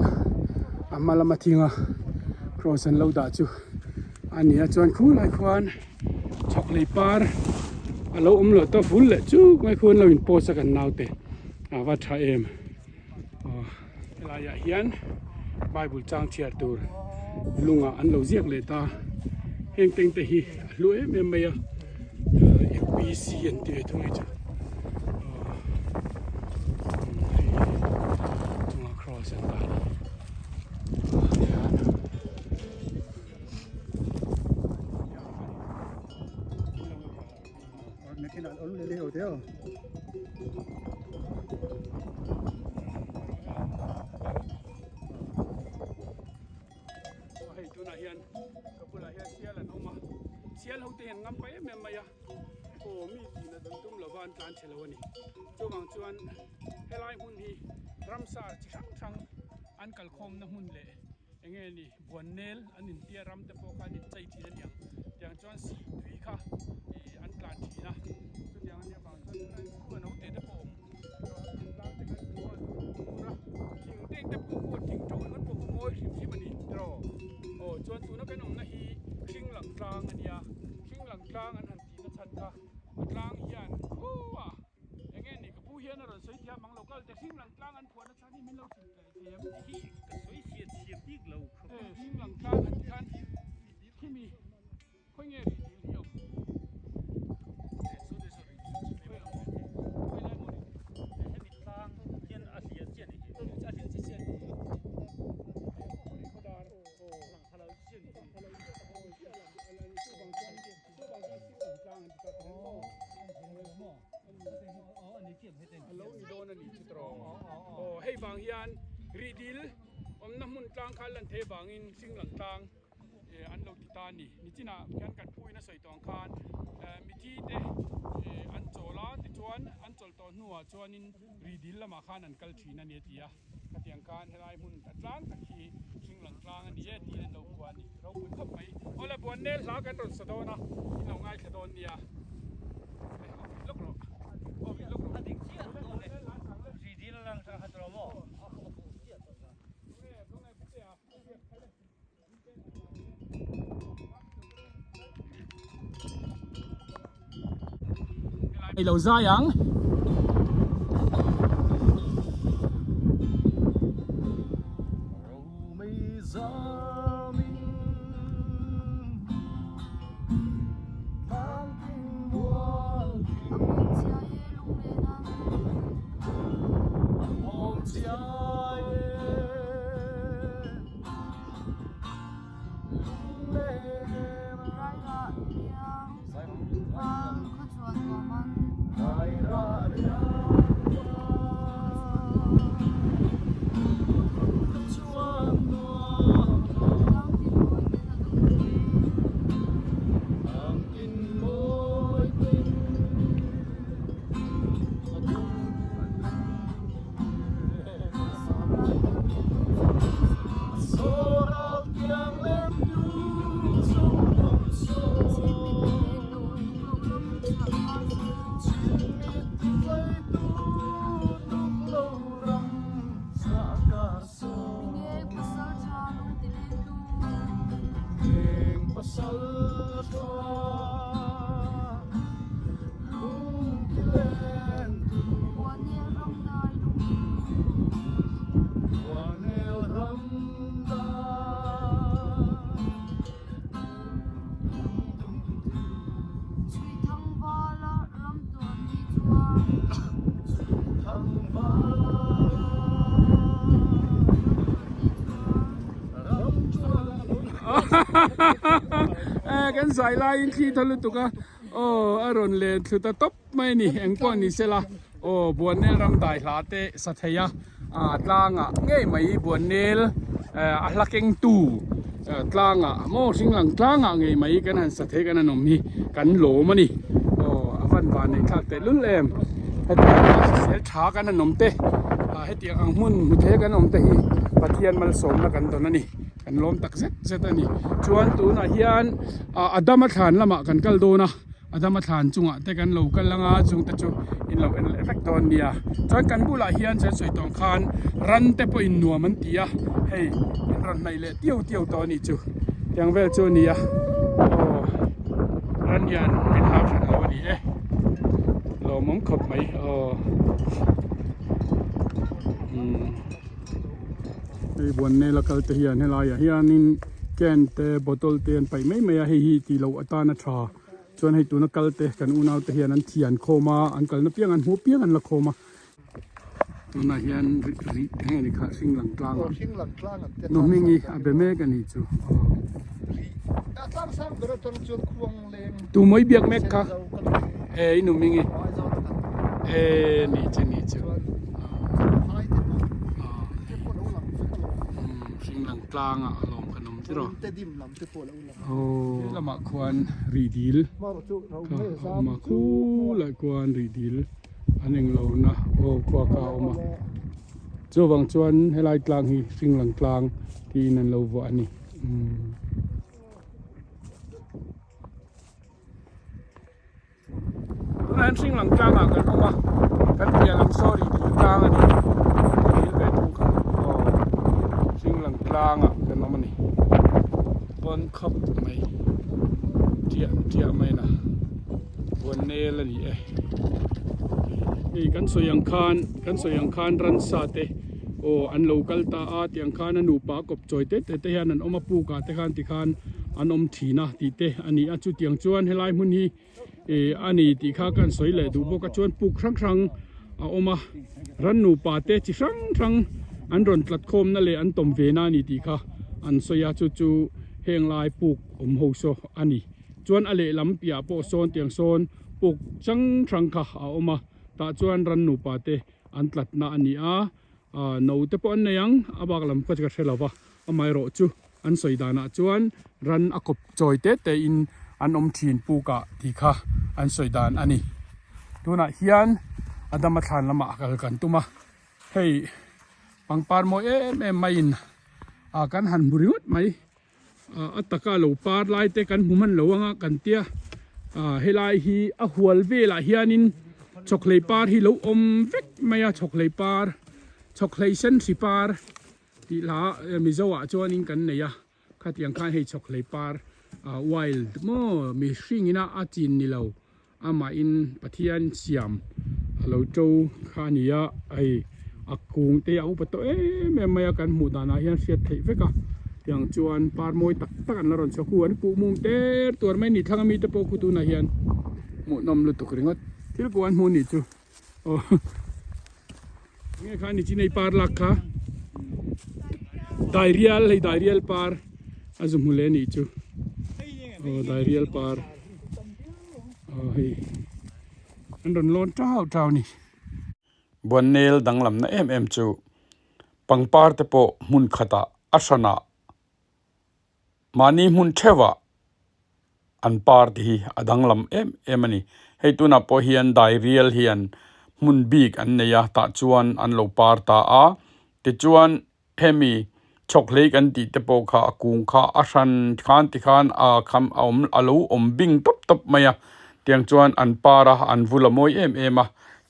a hma lama thinga cross an lo dah chu a ni a chuan khulai khuan chhawk lei par a lo awm loh ta vul leh chuk mai khuan lo in post a kan naute a va tha em aw helai ah hian bible chang chhiar tur lungah an lo ziak leh ta heng teng te hi a hlu em em mai a upc an ti ve thung hi chu aw hei chungah cross an dah a ni tihian. Sial ho te hian ngam pa em em mai a, aw mi tih nat an tum lova an tlan chhe lo a ni. Chuvang chuan helai hmun hi ramsa chi hrang hrang an kalkhawmna hmun leh eng nge ni buannel an intia ram te pawh kha an inchei thin a niang. Tiang chuan sih tui kha ih an tlan thin a, chutiang a nih avang chuan tunlai khua naute te pawh a awm. Tlang te kan hmu a, hmun a thing teng te pawh khaw thing to ringawt pawh khaw mawi hrim hrim a ni tiraw. Aw chuan tuna kan awmna hi hring lang tlang a nia, hring lang tlang an han tihna chhan kha a tlang hian khuaa eng nge ni ka pu hian a rawn sawi thiam ang lo kal te hring lang tlang an phuahna chhan hi min lo hrilh tlai thei em? Hi ka sawi hriat thiam bik lo khawp a. Hring lang tlang an tih khan khimi khawi nge rih dil hi awm? Khawi lai maw rih dil? Hemi tlang hian a hliah chiah a ni hi. A hliah chiah chiah a ni hi. Khawdar Aw hei vang hian rihdil awmna hmun tlang kha lan thei vangin hringlang tlang an lo ti ta a ni. Nichinah khian kan phuin a sawi tawh ang khan mithi te an chawl a tichuan an chawlh tawh hnuah chuanin rihdil lamah khan an kal thin a ni a ti a. Khatiang khan helai hmun a tlang tak hi hringlang tlang a ni e tiin an lo phuah a ni. Ropui khawp mai. Awle Buannel hla kan rawn sa dawn a, in lo ngaithla dawn nia. Hei aw vit lawk rawh. Aw vit lawk rawh. A dik chiah dawn e. Ri dil lang tang kha tawh maw? A fuh chiah tawh kha. Ei lo zai ang. Kan zai laiin thli tha lutuk a aw a rawn len thlu ta tawp mai a ni eng pawh ni sela aw Buannel ram dai hla te sa thei a ah tlangah ngei mai Buannel a hla keng tu tlangah maw hringlang tlangah ngei mai kan han sa thei kan han awm hi kan lawm a ni aw a van van neih thlak teh lul em hetiang a hrisel tha kan han awm te ah hetiang ang hmun hmu thei kan awm te hi Pathian malsawmna kan dawn a ni kan lawm tak zet zet a ni chuan tunah hian ah Adama thlan lamah kan kal dawn a. Adama thlan chungah te kan lo kal anga chung te chu in lo en leh vek dawn nia. Chuan kan bulah hian chuan sawi tawng khan ran te pawhin nuam an ti a, hei in rawn hnaih leh tiu tiu tawh a nih chu. Tiang vel chu a ni a, aw ran hian min hlau hran lo a ni e, lawmawm khawp mai aw. Umm hei Buannel a kal te hian helaiah hianin can te bottle te an paih mai mai a, hei hi tih loh atana tha. Chuan hei tuna kal te kan unau te hian an thian khawm a, an kalna piang an hmuh piang an la khawm a. Tunah hian ri ri eng nge ni kha hring lang tlang ah nu hming hi a be mek a ni chu tu mawi biak mek kha e i nu hming hi e ni chu ni chu hring lang tlang ah a lawm kan awm. tiraw? Tedim lam te pawh lo lang. Aw. He lamah khuan rih dil kha a awm a, khulai khuan rih dil an englo na aw khua kha a awm a. Chuvang chuan helai tlang hi hringlang tlang tiin an lo vuah a ni. Umm. Tunah hian hring lang tlangah kan awm a, kan piah lam saw rih dil tlang a ni, dil ve thung kha aw hring lang tlangah kan awm a ni, pawn khawp mai tiah tiah mai na buan nel a ni e, hei kan sawi ang khan kan sawi ang khan ransa te aw an lo kal ta a tiang khan a nupa kawp chawi te te te hian an awm a puk ah te khan tikhan an awm thin a tih te a ni a chutiang chuan helai hmun hi ih a ni tih kha ka sawi leh duh bawk a chuan puk hrang hrang a awm a ran nupa te chi hrang hrang an rawn tlat khawm na leh an tawm ve na a ni tih kha an sawi a chu chu heng lai puk awm ho saw a ni chuan a lehlam piah pawh sawn tiang sawn puk chang hrang kha a awm a tah chuan ran nupa te an tlat na a ni a. Aaa no te pawh an nei ang a bak lam kha chu ka hre lo va amaherawh chu an sawi danah chuan ran a kawp chawi te te in an awm thin puk ah tih kha an sawi dan a ni tunah hian a dama thlan lamah kal kan tum a hei pangpar mawi em em maiin ah kan han hmu ringawt mai. A taka lo par lai te kan hmu hman lo anga kan tia helai hi a hual velah hianin chawkhlei par hi lo awm vek mai a chawkhlei par chawkhlei sen hri par tih hla mizo ah chuanin kan nei a khatiang khan hei chawkhlei par wild maw mihring ina a chin ni lo. Amahin Pathian siam a lo to kha a ni a, hei a kung te a upa tawh em em mai a kan hmuh danah hian hriat theih vek a, tiang chuan par mawi tak tak an la rawn chhuak hu an kuh mum ter tuar mai a ni thlang ami te pawh khu tunah hian hmuhnawm lutuk ringawt thil kuh an hmuh a nih chu aw enge kha ni chin hei par lak kha dairial hei dairial par a zu hmu leh a nih chu aw dairial par. Aw hei an rawn lawn tau tau a ni. Buannel danglamna em em chu pangpar te pawh hmun khatah a hranah mahni hmun theuhah an par te hi a danglam em em a ni. Hei tunah pawh hian dairial hian hmun bik an nei a tah chuan an lo par ta a tichuan Hemi chhawkhlei kan tih te pawh kha a kung kha a hran khan tikhan a kham a awm a lo awm bing tawp tawp mai a tiang chuan an par a an vul a mawi em em a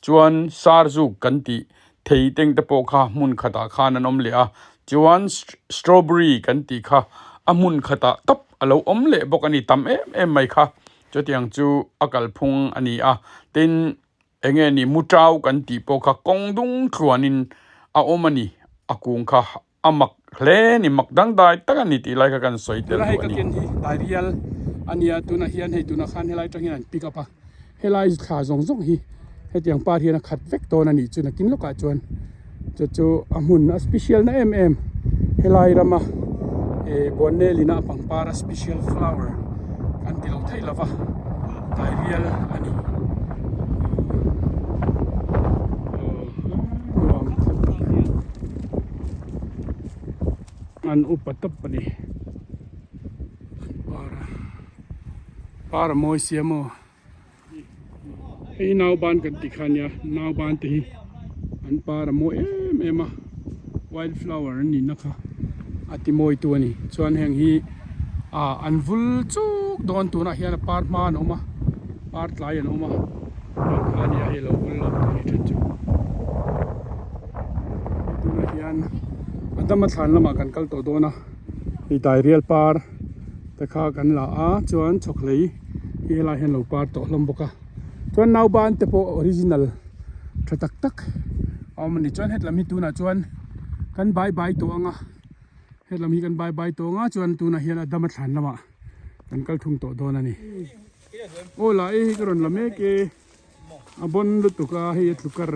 chuan sar zuk kan tih thei teng te pawh kha hmun khatah khan an awm leh a chuan strawberry kan tih kha a hmun khatah tawp a lo awm leh bawk a ni tam em em mai kha chutiang chu a kalphung a ni a tin. Eng nge ni Muṭau kan tih pawh kha kawng dung tluanin a awm a ni, a kung kha a mak hle a ni, mak dangdai tak a ni tih lai kha kan sawi tel Tuna hei duh a ka ni. ken hi Dairial a nia, tunah hian hei tunah khan helai atang hian an pick up a, helai thla zawng zawng hi hetiang par hian a khat vek dawn a nih chu nakin lawkah chuan chu chu a hmun a special na em em helai rama ih Buannel ina a pangpar a special flower kan ti lo theih lova Dairial a ni. An upa tawp a ni par a par a mawi sia maw. Hei nauban kan tih kha ania nauban te hi an par a mawi em em a wild flower an nihna kha a ti mawi tu a ni chuan heng hi ah an vul chuk dawn tunah hian a par hma an awm a par tlai an awm a heng kha ania hei lo vul lo tur hi then chu tunah hian a dama thlan lamah kan kal tawh dawn a hei dairial par te kha kan la a chuan chhawkhlei. Hi helai hian lo par tawh hlawm bawk a chuan nauban te pawh original tha tak tak a awm a ni chuan hetlam hi tunah chuan kan bai bai tawh ang a hetlam hi kan bai bai tawh ang a chuan tunah hian a dama thlan lamah kan kal thung tawh dawn a ni aw la e hi ka rawn la mek e a bawn lutuk a hei a tlukar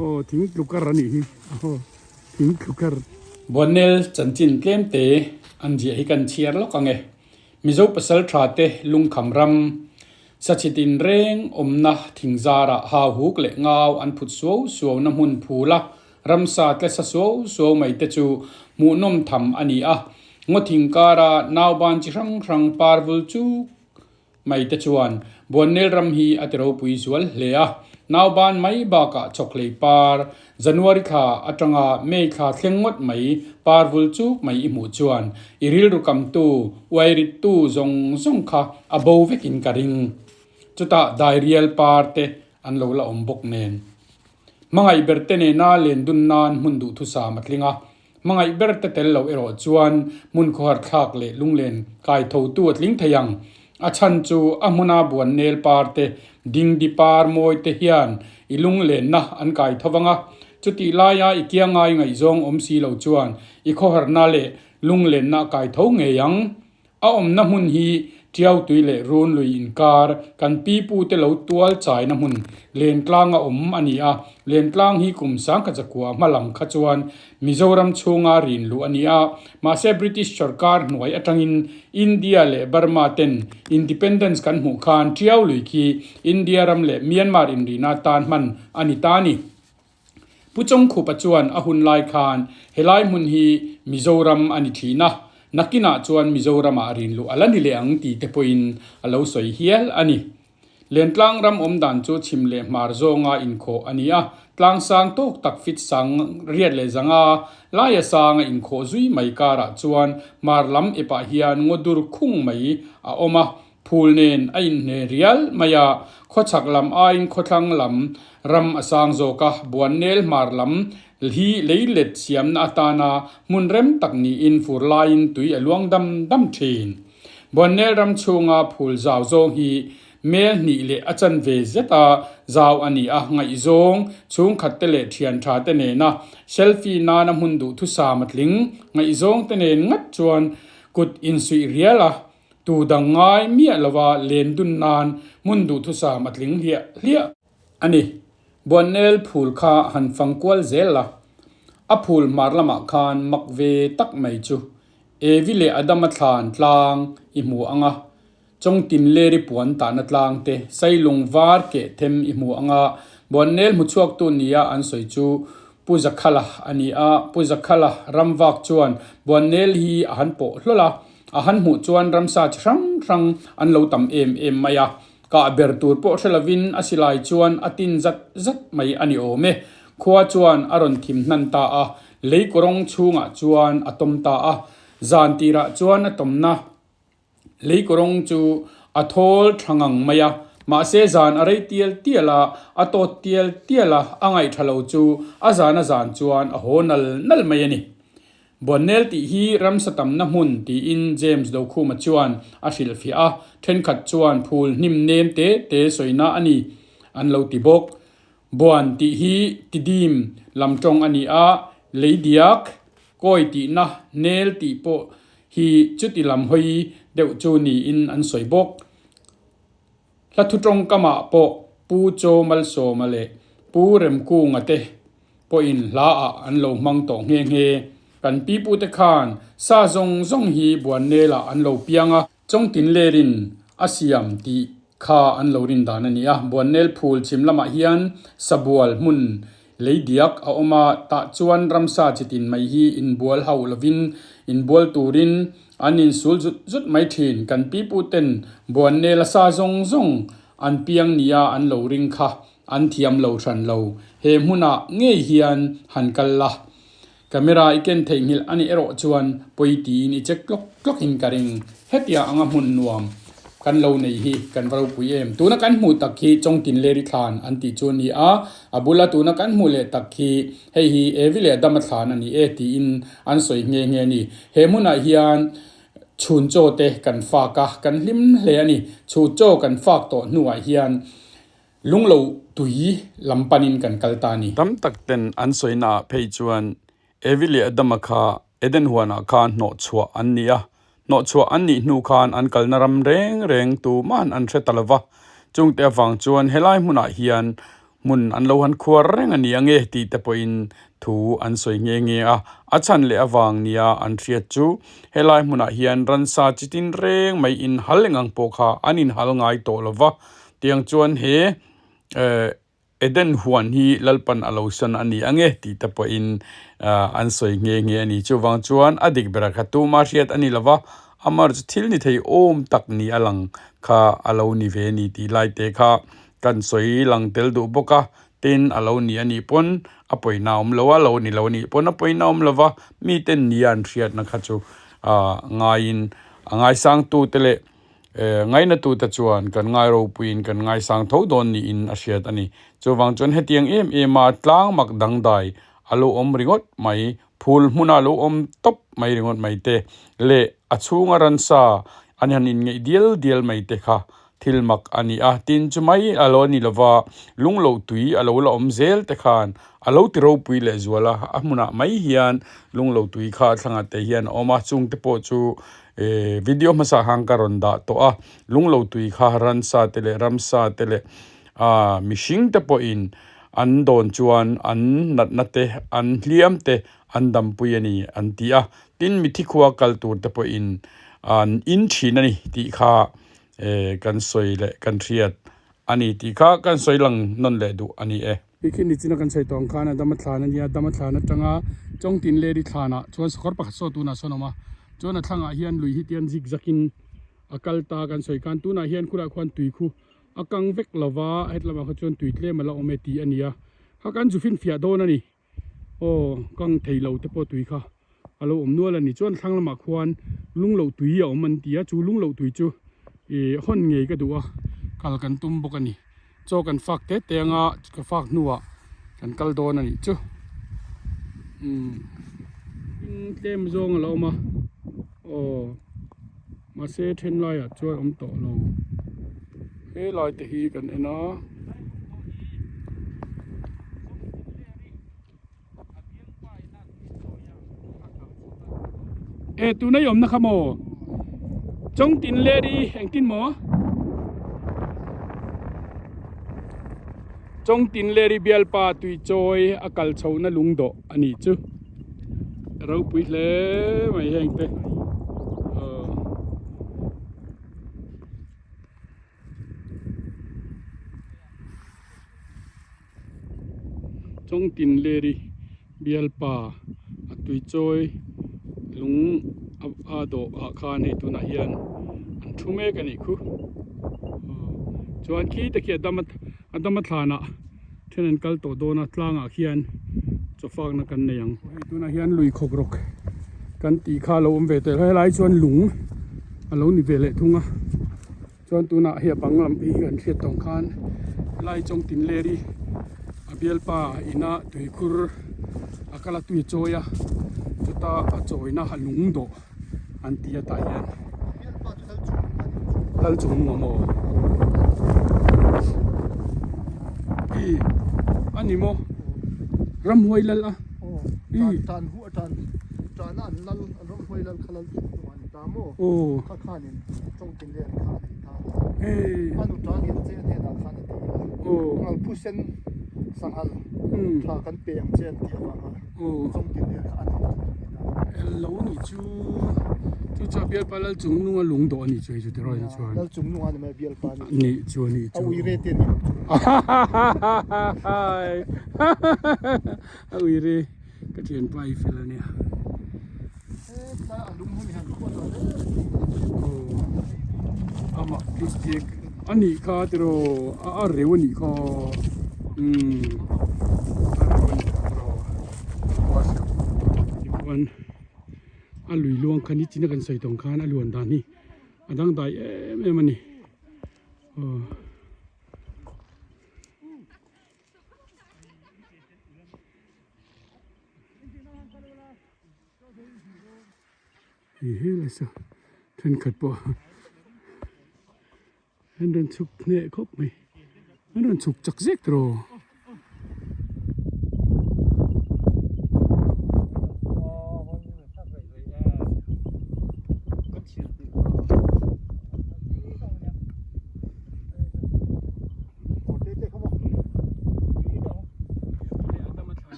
aw thing tlukar a nih hi aw thing tlukar. Buannel chanchin tlem te an ziah hi kan chhiar lawk ang e. Mizo pasaltha te lungkham ram, sachit in reng awmna thingzarah hauhuk leh ngau an phut suau suauna hmun phula ramsa tlesa suau suau mai te chu hmuhnawm tham a ni a. Ngaw thing kara nauban chi hrang hrang par vul chuk mai te chuan Buannel ram hi a ti ropui zual hle a. Nauban mai bakah chawkhlei par January thla atanga May thla thleng ngawt mai par vul chuk mai i hmuh chuan i rilru kamtu, uairittu zawng zawng kha a bo vekin ka ring. Chutah dairial par te an lo la awm bawk nen. Hmangaih ber te nena len dun nan hmun duhthusam a tling a. Hmangaih ber te tel loh erawh chuan hmun khawhar thlak leh lunglen kai thotu a tling thei ang. A chhan chu a hmuna buan nel par te, dingdi par mawi te hian i lunglenna an kai tho vang a. Chutih laia i kiangai ngaihzawng awm si lo chuan i khawharna leh lunglenna a kai tho ngei ang. A awmna hmun hi Tiautui leh Runlui inkar kan pipute lo tual chaina hmun Lentlanga awm a ni a. Lentlang hi kum sangkachakua hma lam kha chuan Mizoram chhunga rin luh a ni a. Mahse British sawrkar hnuai atangin India leh Burma ten Independence kan hmuh khan Tiaului khi India ram leh Myanmar inrina tan hman a ni ta a ni. Pu Chawngkhupa chuan a hun lai khan helai hmun hi Mizoram a ni thin a, nakinah chuan Mizoramah rinluh a la ni leh ang tih te pawhin a lo sawi hial a ni. Lentlang ram awm dan chu chhim leh hmar zawnga inkhawh a ni a, tlang sang tawk tak fit sang riat leh zanga laia sanga inkhawh zui mai karah chuan hmar lam epah hian ngaw dur khung mai a awm a, Phul nen a inhne rial mai a, khawchhak lam aiin khawthlang lam ram a sang zawk a, Buannel hmar lam hi leilet siamna atana hmun rem tak niin fur laiin tui a luang dam dam thin. Buannel ram chhunga phul zau zawng hi mel hnih leh a chanve zeta zau a ni a, ngaihzawng chhungkhat te leh thian tha te nena selfie nana hmun duhthusam a tling. Ngaihzawng te nen ngat chuan kut insuih rial a, Tu dang ngai miah lova len dun nan hmun duhthusam a tling hliah hliah a ni. Buannel phul kha han fang kual zel la, a phul hmar lamah khan mak ve tak mai chu Evi leh Adama thlan tlang i hmu ang a, Chawngtin leri puan tahna tlang te Sailung var keh them i hmu ang a, Buannel hmuchhuaktu nia an sawi chu Pu Zakhala a ni a, Pu Zakhala ramvak chuan Buannel hi a han pawh hlawl a, A han hmuh chuan ramsa chi hrang hrang an lo tam em em mai a, kah ber tur pawh hre lovin a silai chuan a tin zat zat mai a ni awm e. Khua chuan a rawn thim hnan ta a, lei kawrawng chhungah chuan a tawm ta a, zan tirah chuan a tawmna lei kawrawng chu a thawl tha ngang mai a, mahse zan a rei tial tial a, a tawt tial tial a, a ngaihtha lo chu a zan a zan chuan a haw nal nal mai a ni. Buannel tih hi ramsa tamna hmun tiin James Dokhuma chuan a hrilhfiah a, thenkhat chuan phul hnim nem te te sawina a ni an lo ti bawk. Buan tih hi tidim lam tawng a ni a, leidiak, kawi tihna, nel tih pawh hi chuti lam hawi deuh chu niin an sawi bawk. Hla thu tawngkamah pawh Pu Chaw Malsawma leh Pu Remkunga te pawhin hla ah an lo hmang tawh nghe nghe. Kan pipute khan sa zawng zawng hi Buannel ah an lo piang a, Chawngtin lerin a siam tih kha an lo rin dan a ni a. Buannel phul chhim lamah hian sabual hmun lei diak a awm a, tah chuan ramsa chitin mai hi inbual hauh lovin inbual turin An insul zut zut mai thin. Kan piputen Buannel a sa zawng zawng an piang nia an lo ring kha an thiam lo hran lo. He hmunah ngei hian han kal la. Camera i ken theihnghilh a nih erawh chuan pawi tiin i check tlawk tlawkin ka ring. Hetia anga hmun nuam kan lo nei hi kan va ropui em. Tuna kan hmuh tak hi Chawngtinleri thlan an tih chu a ni a, a bula tuna kan hmuh leh tak hi Hei hi Evi leh Adama thlan a ni e tiin an sawi nghe nghe a ni. He hmunah hian chhun chaw te kan fak a, kan hlim hle a ni. Chhu chaw kan fak tawh hnuah hian lunglo tui lam panin kan kal ta a ni. Tam tak ten an sawinaah phei chuan Evi leh Adama kha Eden huanah khan hnawhchhuah an ni a, hnawhchhuah an nih hnu khan an kalna ram reng reng tuman an hre ta lo va, chungte avang chuan helai hmunah hian hmun an lo han khuar reng a ni ange tih te pawhin thu an sawi nghe nghe a, a chhan leh avang nia an hriat chu helai hmunah hian ransa chi tin reng mai inhal eng ang pawh kha an inhal ngai tawh lo va, tiang chuan he eh. Eden huan hi Lalpan a lo sawn a ni ang e tih te pawhin an sawi nghe nghe a ni. Chuvang chuan a dik berah kha tuma hriat a ni lo va, amaherawhchu thil ni thei awm tak ni a lang kha a lo ni ve a ni tih lai te kha kan sawi lang tel duh bawk a. Tin, a lo ni a nih pawn a pawina awm lo a, lo ni lo a nih pawn a pawina awm lo va, miten nia an hriatna kha chu ngaiin a ngaisangtute leh Ngainatute chuan kan ngai ropuiin kan ngaisang tho dawn niin a hriat a ni. Chuvang chuan hetiang em em a tlang mak dangdai a lo awm ringawt mai, phul hmuna lo awm tawp mai ringawt mai te leh a chhunga ransa an han inngeih dial dial mai te kha thil mak a ni a. Tin, chumai a lo ni lova lungloh tui a lo la awm zel te khan a lo ti ropui leh zual a, a hmunah mai hian lungloh tui kha thlangah te hian a awm a, chungte pawh chu Eh video hmasa khan ka rawn dah tawh a, lunglo tui kha ransa te leh ramsa te leh ah mihring te pawhin an dawn chuan an natna te an hliam te an dampui a ni an ti a, tin mithi khua kal tur te pawhin an in thin a ni tih kha eh kan sawi leh kan hriat a ni tih kha kan sawi lang nawn leh duh a ni e. Khi nichina kan sawi tawh ang khan a dama thlan a nia, dama thlan atanga Chawngtin Lady thlanah chuan sakawr pakhat saw tunah sawn a awm a, chuan a thlangah hian lui hi tian zig zag in a kal ta kan sawi khan tunah hian khurah khuan tui khu a kang vek lova hetlamah kha chuan tui tlem a la awm e tih a ni a, kha kan zu finfiah dawn a ni. Aw kang thei lo te pawh tui kha a lo awm nual a ni. Chuan thlang lamah khuan lung loh tui a awm an ti a, chu lung loh tui chu ih hawn ngei ka duh a, kal kan tum bawk a ni. Chaw kan fak te te anga ka fak hnuah kan kal dawn a nih chu. Umm tlem zawng a lo awm a, aw mahse then laiah chuan awm tawh lo. He lai te hi kan en a. E tuna i awmna kha maw Chawngtin lady engtin maw Chawngtin lady bialpa tuichawi a kal chhohna lungdawh a nih chu ropui hle mai heng te aw. Chawngtin Leri bialpa a tuichawi lung a dawh ah khan hei tunah hian an thu mek a nih khu chuan khi te khi a dam a dam a thlanah then an kal tawh dawn a tlangah khian chaw fakna kan nei ang hei tunah hian lui khawk rawk kan tih kha a lo awm ve tawh helai chuan lung a lo ni ve leh thung a. Chuan tunah hei a bang lam phei hi kan hriat tawng khan helai Chawngtin Leri a bialpa ina tuikhur a kal a tui chawi a chuta a chawina a lung dawh an ti a tah hian lal chung nung a maw i a ni maw ramhuai lal a i Lo nih chu chu chu a bialpa lal chung nunga lung dawh a nih chu hei chu tiraw hei chuan nih chu a nih chu a uire ka thianpa i fel a nia. Amah kik kik a nih kha tiraw a reu a nih kha umm a reu a nih kha tiraw tichuan a lui luang kha nichina kan sawi tawng khan a luan dan hi a dangdai em em a ni aw. Hei he lai saw thenkhat pawh an rawn chhuk hneh khawp mai an rawn chhuk chak zek tawh.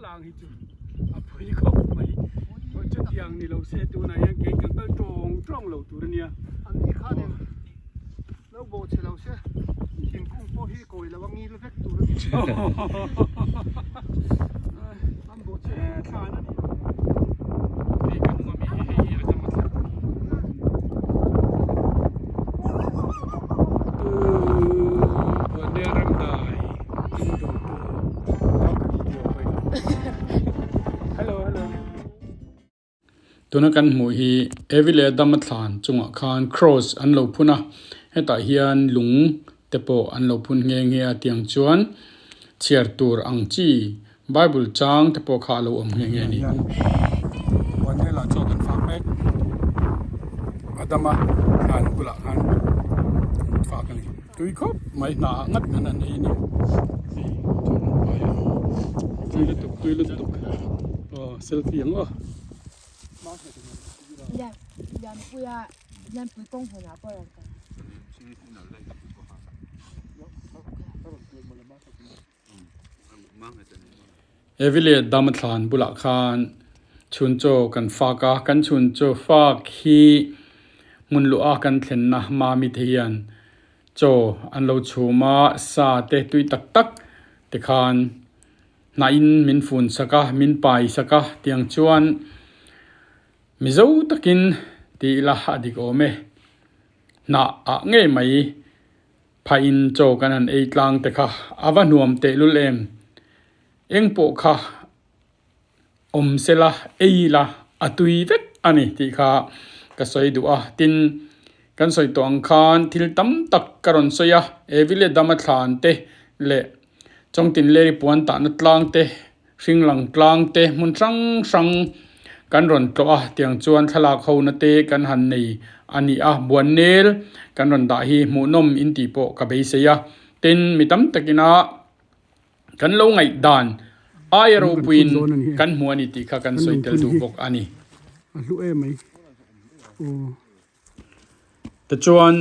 Lang hi chu a phui khawp mai chutiang ni lo se tunah hian kei kan kal tawng tawng lo tur a nia. An ni khanin lo bawh chhe lo se. Thingkung pawh hi kawi lo a ngil vek tur a ni. An bawh chhe thlan a ni. Hei kan hnung ami hi hei hi a dam a thlak. Tu Buanel Ramdai in duh tu. Hello hello. Tuna kan hmuh hi Evi leh Adama thlan chungah khan cross an lo phun a, hetah hian lung te pawh an lo phun nghe nghe a tiang chuan chhiar tur ang chi Bible chang te pawh kha a lo awm nghe nghe a ni. Buannelah chaw kan fak mek Adama thlan bulah khan an fak a ni. Tui khawp mai hna ah ngat an han ei a ni. Hei chaw an pai a, tui lutuk tui lutuk. Aw selfie ang aw. Evi leh dam thlan bulah khan chhun chaw kan fak a, kan chhun chaw fak hi hmun luh a kan thlenna mami te hian chaw an lo chhum a, sa te tui tak tak te khan Hnahin min fun sak a, min pai sak a, tiang chuan Mizo takin ti ila a dik awm e. Hnah ah ngei mai phahin chaw kan han ei tlang te kha a va hnuam tehlul em. Eng pawh kha awm sela ei ila a tui vek a ni tih kha ka sawi duh a. Tin, kan sawi tawh ang khan thil tam tak ka rawn sawi a, Evi leh Dama thlan te leh Chawngtinleri puan tahna tlang te, hringlang tlang te hmun hrang hrang kan rawn tlawh a, tiang chuan thlalak hona te kan han nei a ni a, buannel kan rawn dah hi hmuhnawm in tih pawh ka beisei a, tin mi tam takina kan lo ngaih dan aia ropuiin kan hmu a ni tih kha kan sawi tel duh bawk a ni. Tichuan,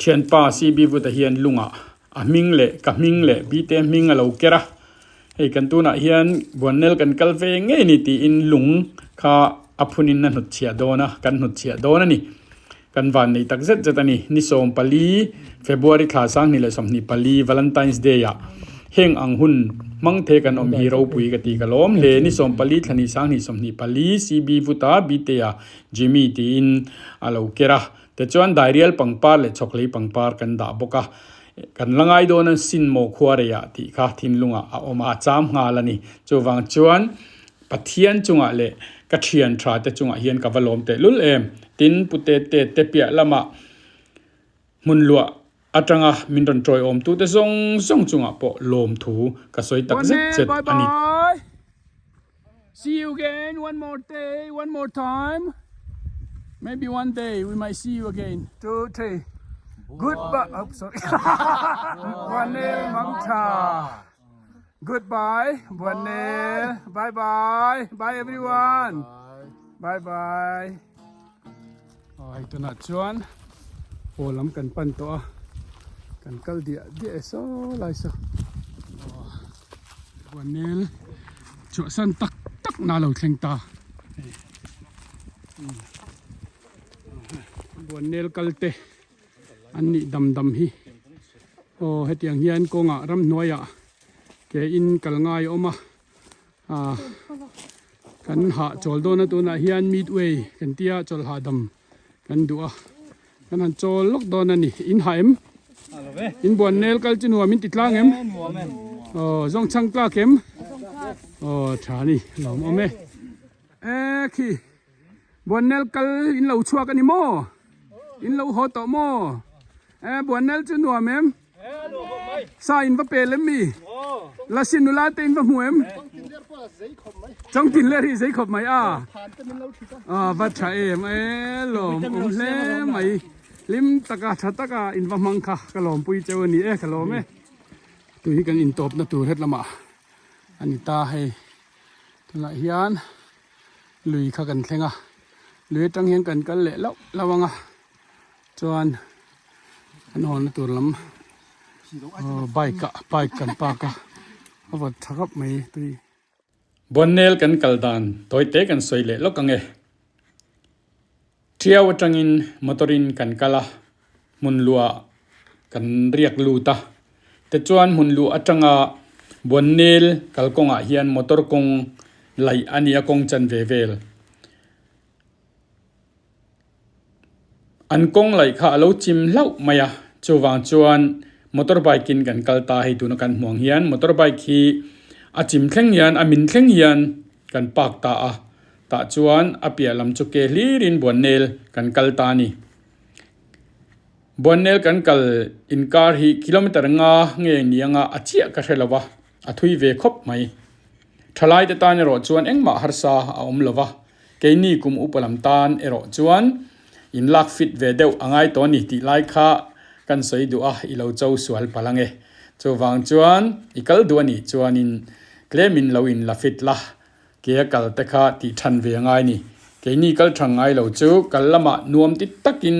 thianpa CB Vuta hian lungah a hming leh ka hming leh Bite hming a lo ker a, hei kan tunah hian Buannel kan kal ve ngei ni tiin lung kha a phunin a hnutchhiah dawn a, kan hnutchhiah dawn a ni. Kan van nei tak zet zet a ni. Ni 14 February thla 2024 Valentine's Day ah heng ang hun hmang the kan awm hi ropui ka ti ka lawm hle. Ni 14 thla ni 2024 CB Vuta Bite-a Jimmy tiin a lo ker a, tichuan dairial pangpar leh chhawkhlei pangpar kan dah bawk a, kan la ngai dawn a sin maw khuareiah tih kha thinlungah a awm a, a cham nghal a ni. Chuvang chuan Pathian chungah leh ka thian tha te chungah hian ka va lawm tehlul em. Tin, Pu Tete te piah lamah hmun luah atanga min rawn tawiawm tute zawng zawng chungah pawh lawmthu ka sawi tak zet zet a ni. See you again one more day, one more time. Maybe one day we might see you again. Two, three. Goodbye. Oh, sorry. Buanel Mangtha. Goodbye, Buanel. Bye bye. Bye everyone. Bye bye. Oh, hei tunah chuan haw lam kan pan tawh a kan kal diah diah e saw lai saw oh Buanel chhuahsan tak tak na lo thleng ta hei Buanel kal te an nih dam dam hi aw hetiang hian kawngah ramhnuaiah ke in kal ngai a awm a. Ah kan hah chawl dawn a tunah hian midway kan tia chawl hahdam kan duh a kan han chawl lawk dawn a ni in hah em in buan nel kal chu nuam in ti tlang em aw zawng chhang tlak em aw tha ni lawm awm e e khi buan nel kal in lo chhuak a ni maw in lo haw tawh maw e buan nel chu nuam em. Sa in va pel em mi? Lasi nula te in va hmu em? Chawngtin ler hi zei khawp mai a. A va tha em e lawm awm hle mai. Hlim taka tha taka in va hmang kha ka lawm pui cheu a ni e ka lawm e. Tui hi kan intawpna tur het lamah a ni ta hei. Tunah hian lui kha kan thleng a, lui atang hian kan kal leh lauh lauh ang a. Chuan an hawnna tur lam bike ah bike kan park a a vawt tha khawp mai tui. Buannel kan kal dan tawi te kan sawi leh lawk ang e. Thiau atangin motor in kan kal a, hmun luah kan riak lut a. Tichuan hmun luh atanga Buannel kalkawngah hian motor kawng laih a ni a kawng chanve vel. An kawng laih kha a lo chim hlauh mai a, chuvang chuan motor bike in kan kal ta hei tuna kan hmuh ang hian motor bike hi a chim thleng hian a min thleng hian kan park ta a, tah chuan a piah lam chu ke hlirin Buannel kan kal ta a ni. Buannel kan kal inkar hi kilometer nga nge ni anga a chiah ka hre lo va, a thui ve khawp mai. Thalai te tan erawh chuan engmah harsa a awm lo va, keini kum upa lam tan erawh chuan in lak fit ve deuh a ngai tawh a ni tih lai kha kan sawi duh a, i lo cho sual palh ange. Chuvang chuan i kal duh a nih chuanin tlemin lo in la fit la, Ke a kal te kha tih than ve a ngai ni. Keini kal thang ngai lo chu kal lamah nuam ti takin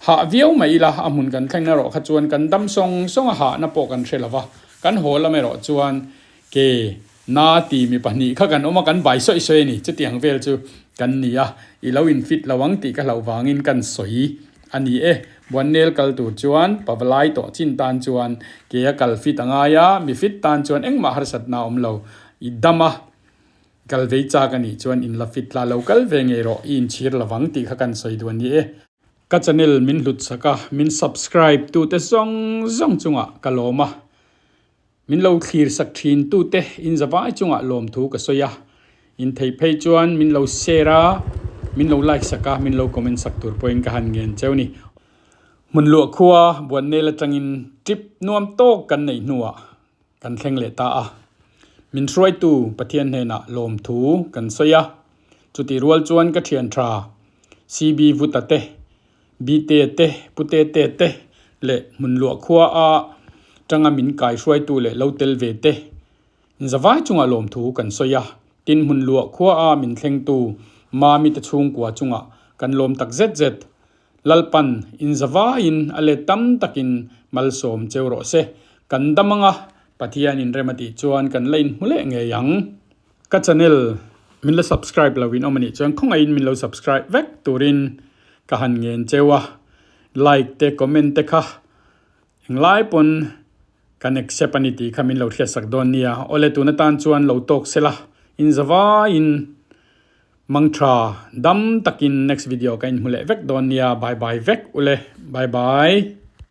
hah viau mai ila a hmun kan thleng erawh kha chuan kan dam sawng sawng a hahna pawh kan hre lo va, kan haw lam erawh chuan ke na ti mi pahnih kha kan awm a kan bai sawi sawi a ni. Chutiang vel chu kan ni a, i lo in fit lo ang tih ka hlauh vangin kan sawi a ni e. Buannel kal tur chuan pavalai tawh chin tan chuan ke a kal fit a ngai a, mi fit tan chuan engmah harsatna a awm lo. I dam a. Kal vei chak a nih chuan in la fit tla lo kal ve ngei rawh, i inchhir lovang tih kha kan sawi duh a ni e. Ka channel min hlut sak a, min subscribe tute zawng zawng chungah ka lawm a, min lo thlir sak thin tute in zavai chungah lawmthu ka sawi a, in theih phei chuan min lo share a, min lo like sak a, min lo comment sak tur pawhin ka han ngen cheu ni. Hmun luah khua Buannel atangin trip nuam tawk kan neih hnuah Kan thleng leh ta a. Min hruaitu Pathian hnenah lawmthu kan sawi a. Chutih rual chuan ka thian tha CB Vuta te, Bte te, Putete te leh Hmunluah khua a tanga min kai hruaitu leh lo tel ve te inzavai chungah lawmthu kan sawi a. Tin Hmunluah khua a min thlengtu Mami te chhungkua chungah kan lawm tak zet zet. Lalpan inzavaiin a let tam takin malsawm cheu rawh se. Kan dam anga Pathianin rem a tih chuan kan la inhmu leh ngei ang. Ka channel min la subscribe lo in awm a nih chuan khawngaihin min lo subscribe vek turin ka han ngen cheu a. Like te comment te kha englai pawn kan accept a ni tih kha min lo hriatsak dawn nia. Awle tun atan chuan lo tawk sela inzavaiin. Mangtha dam takin next video ka inhmu leh vek dawn nia bye bye vek ule bye bye.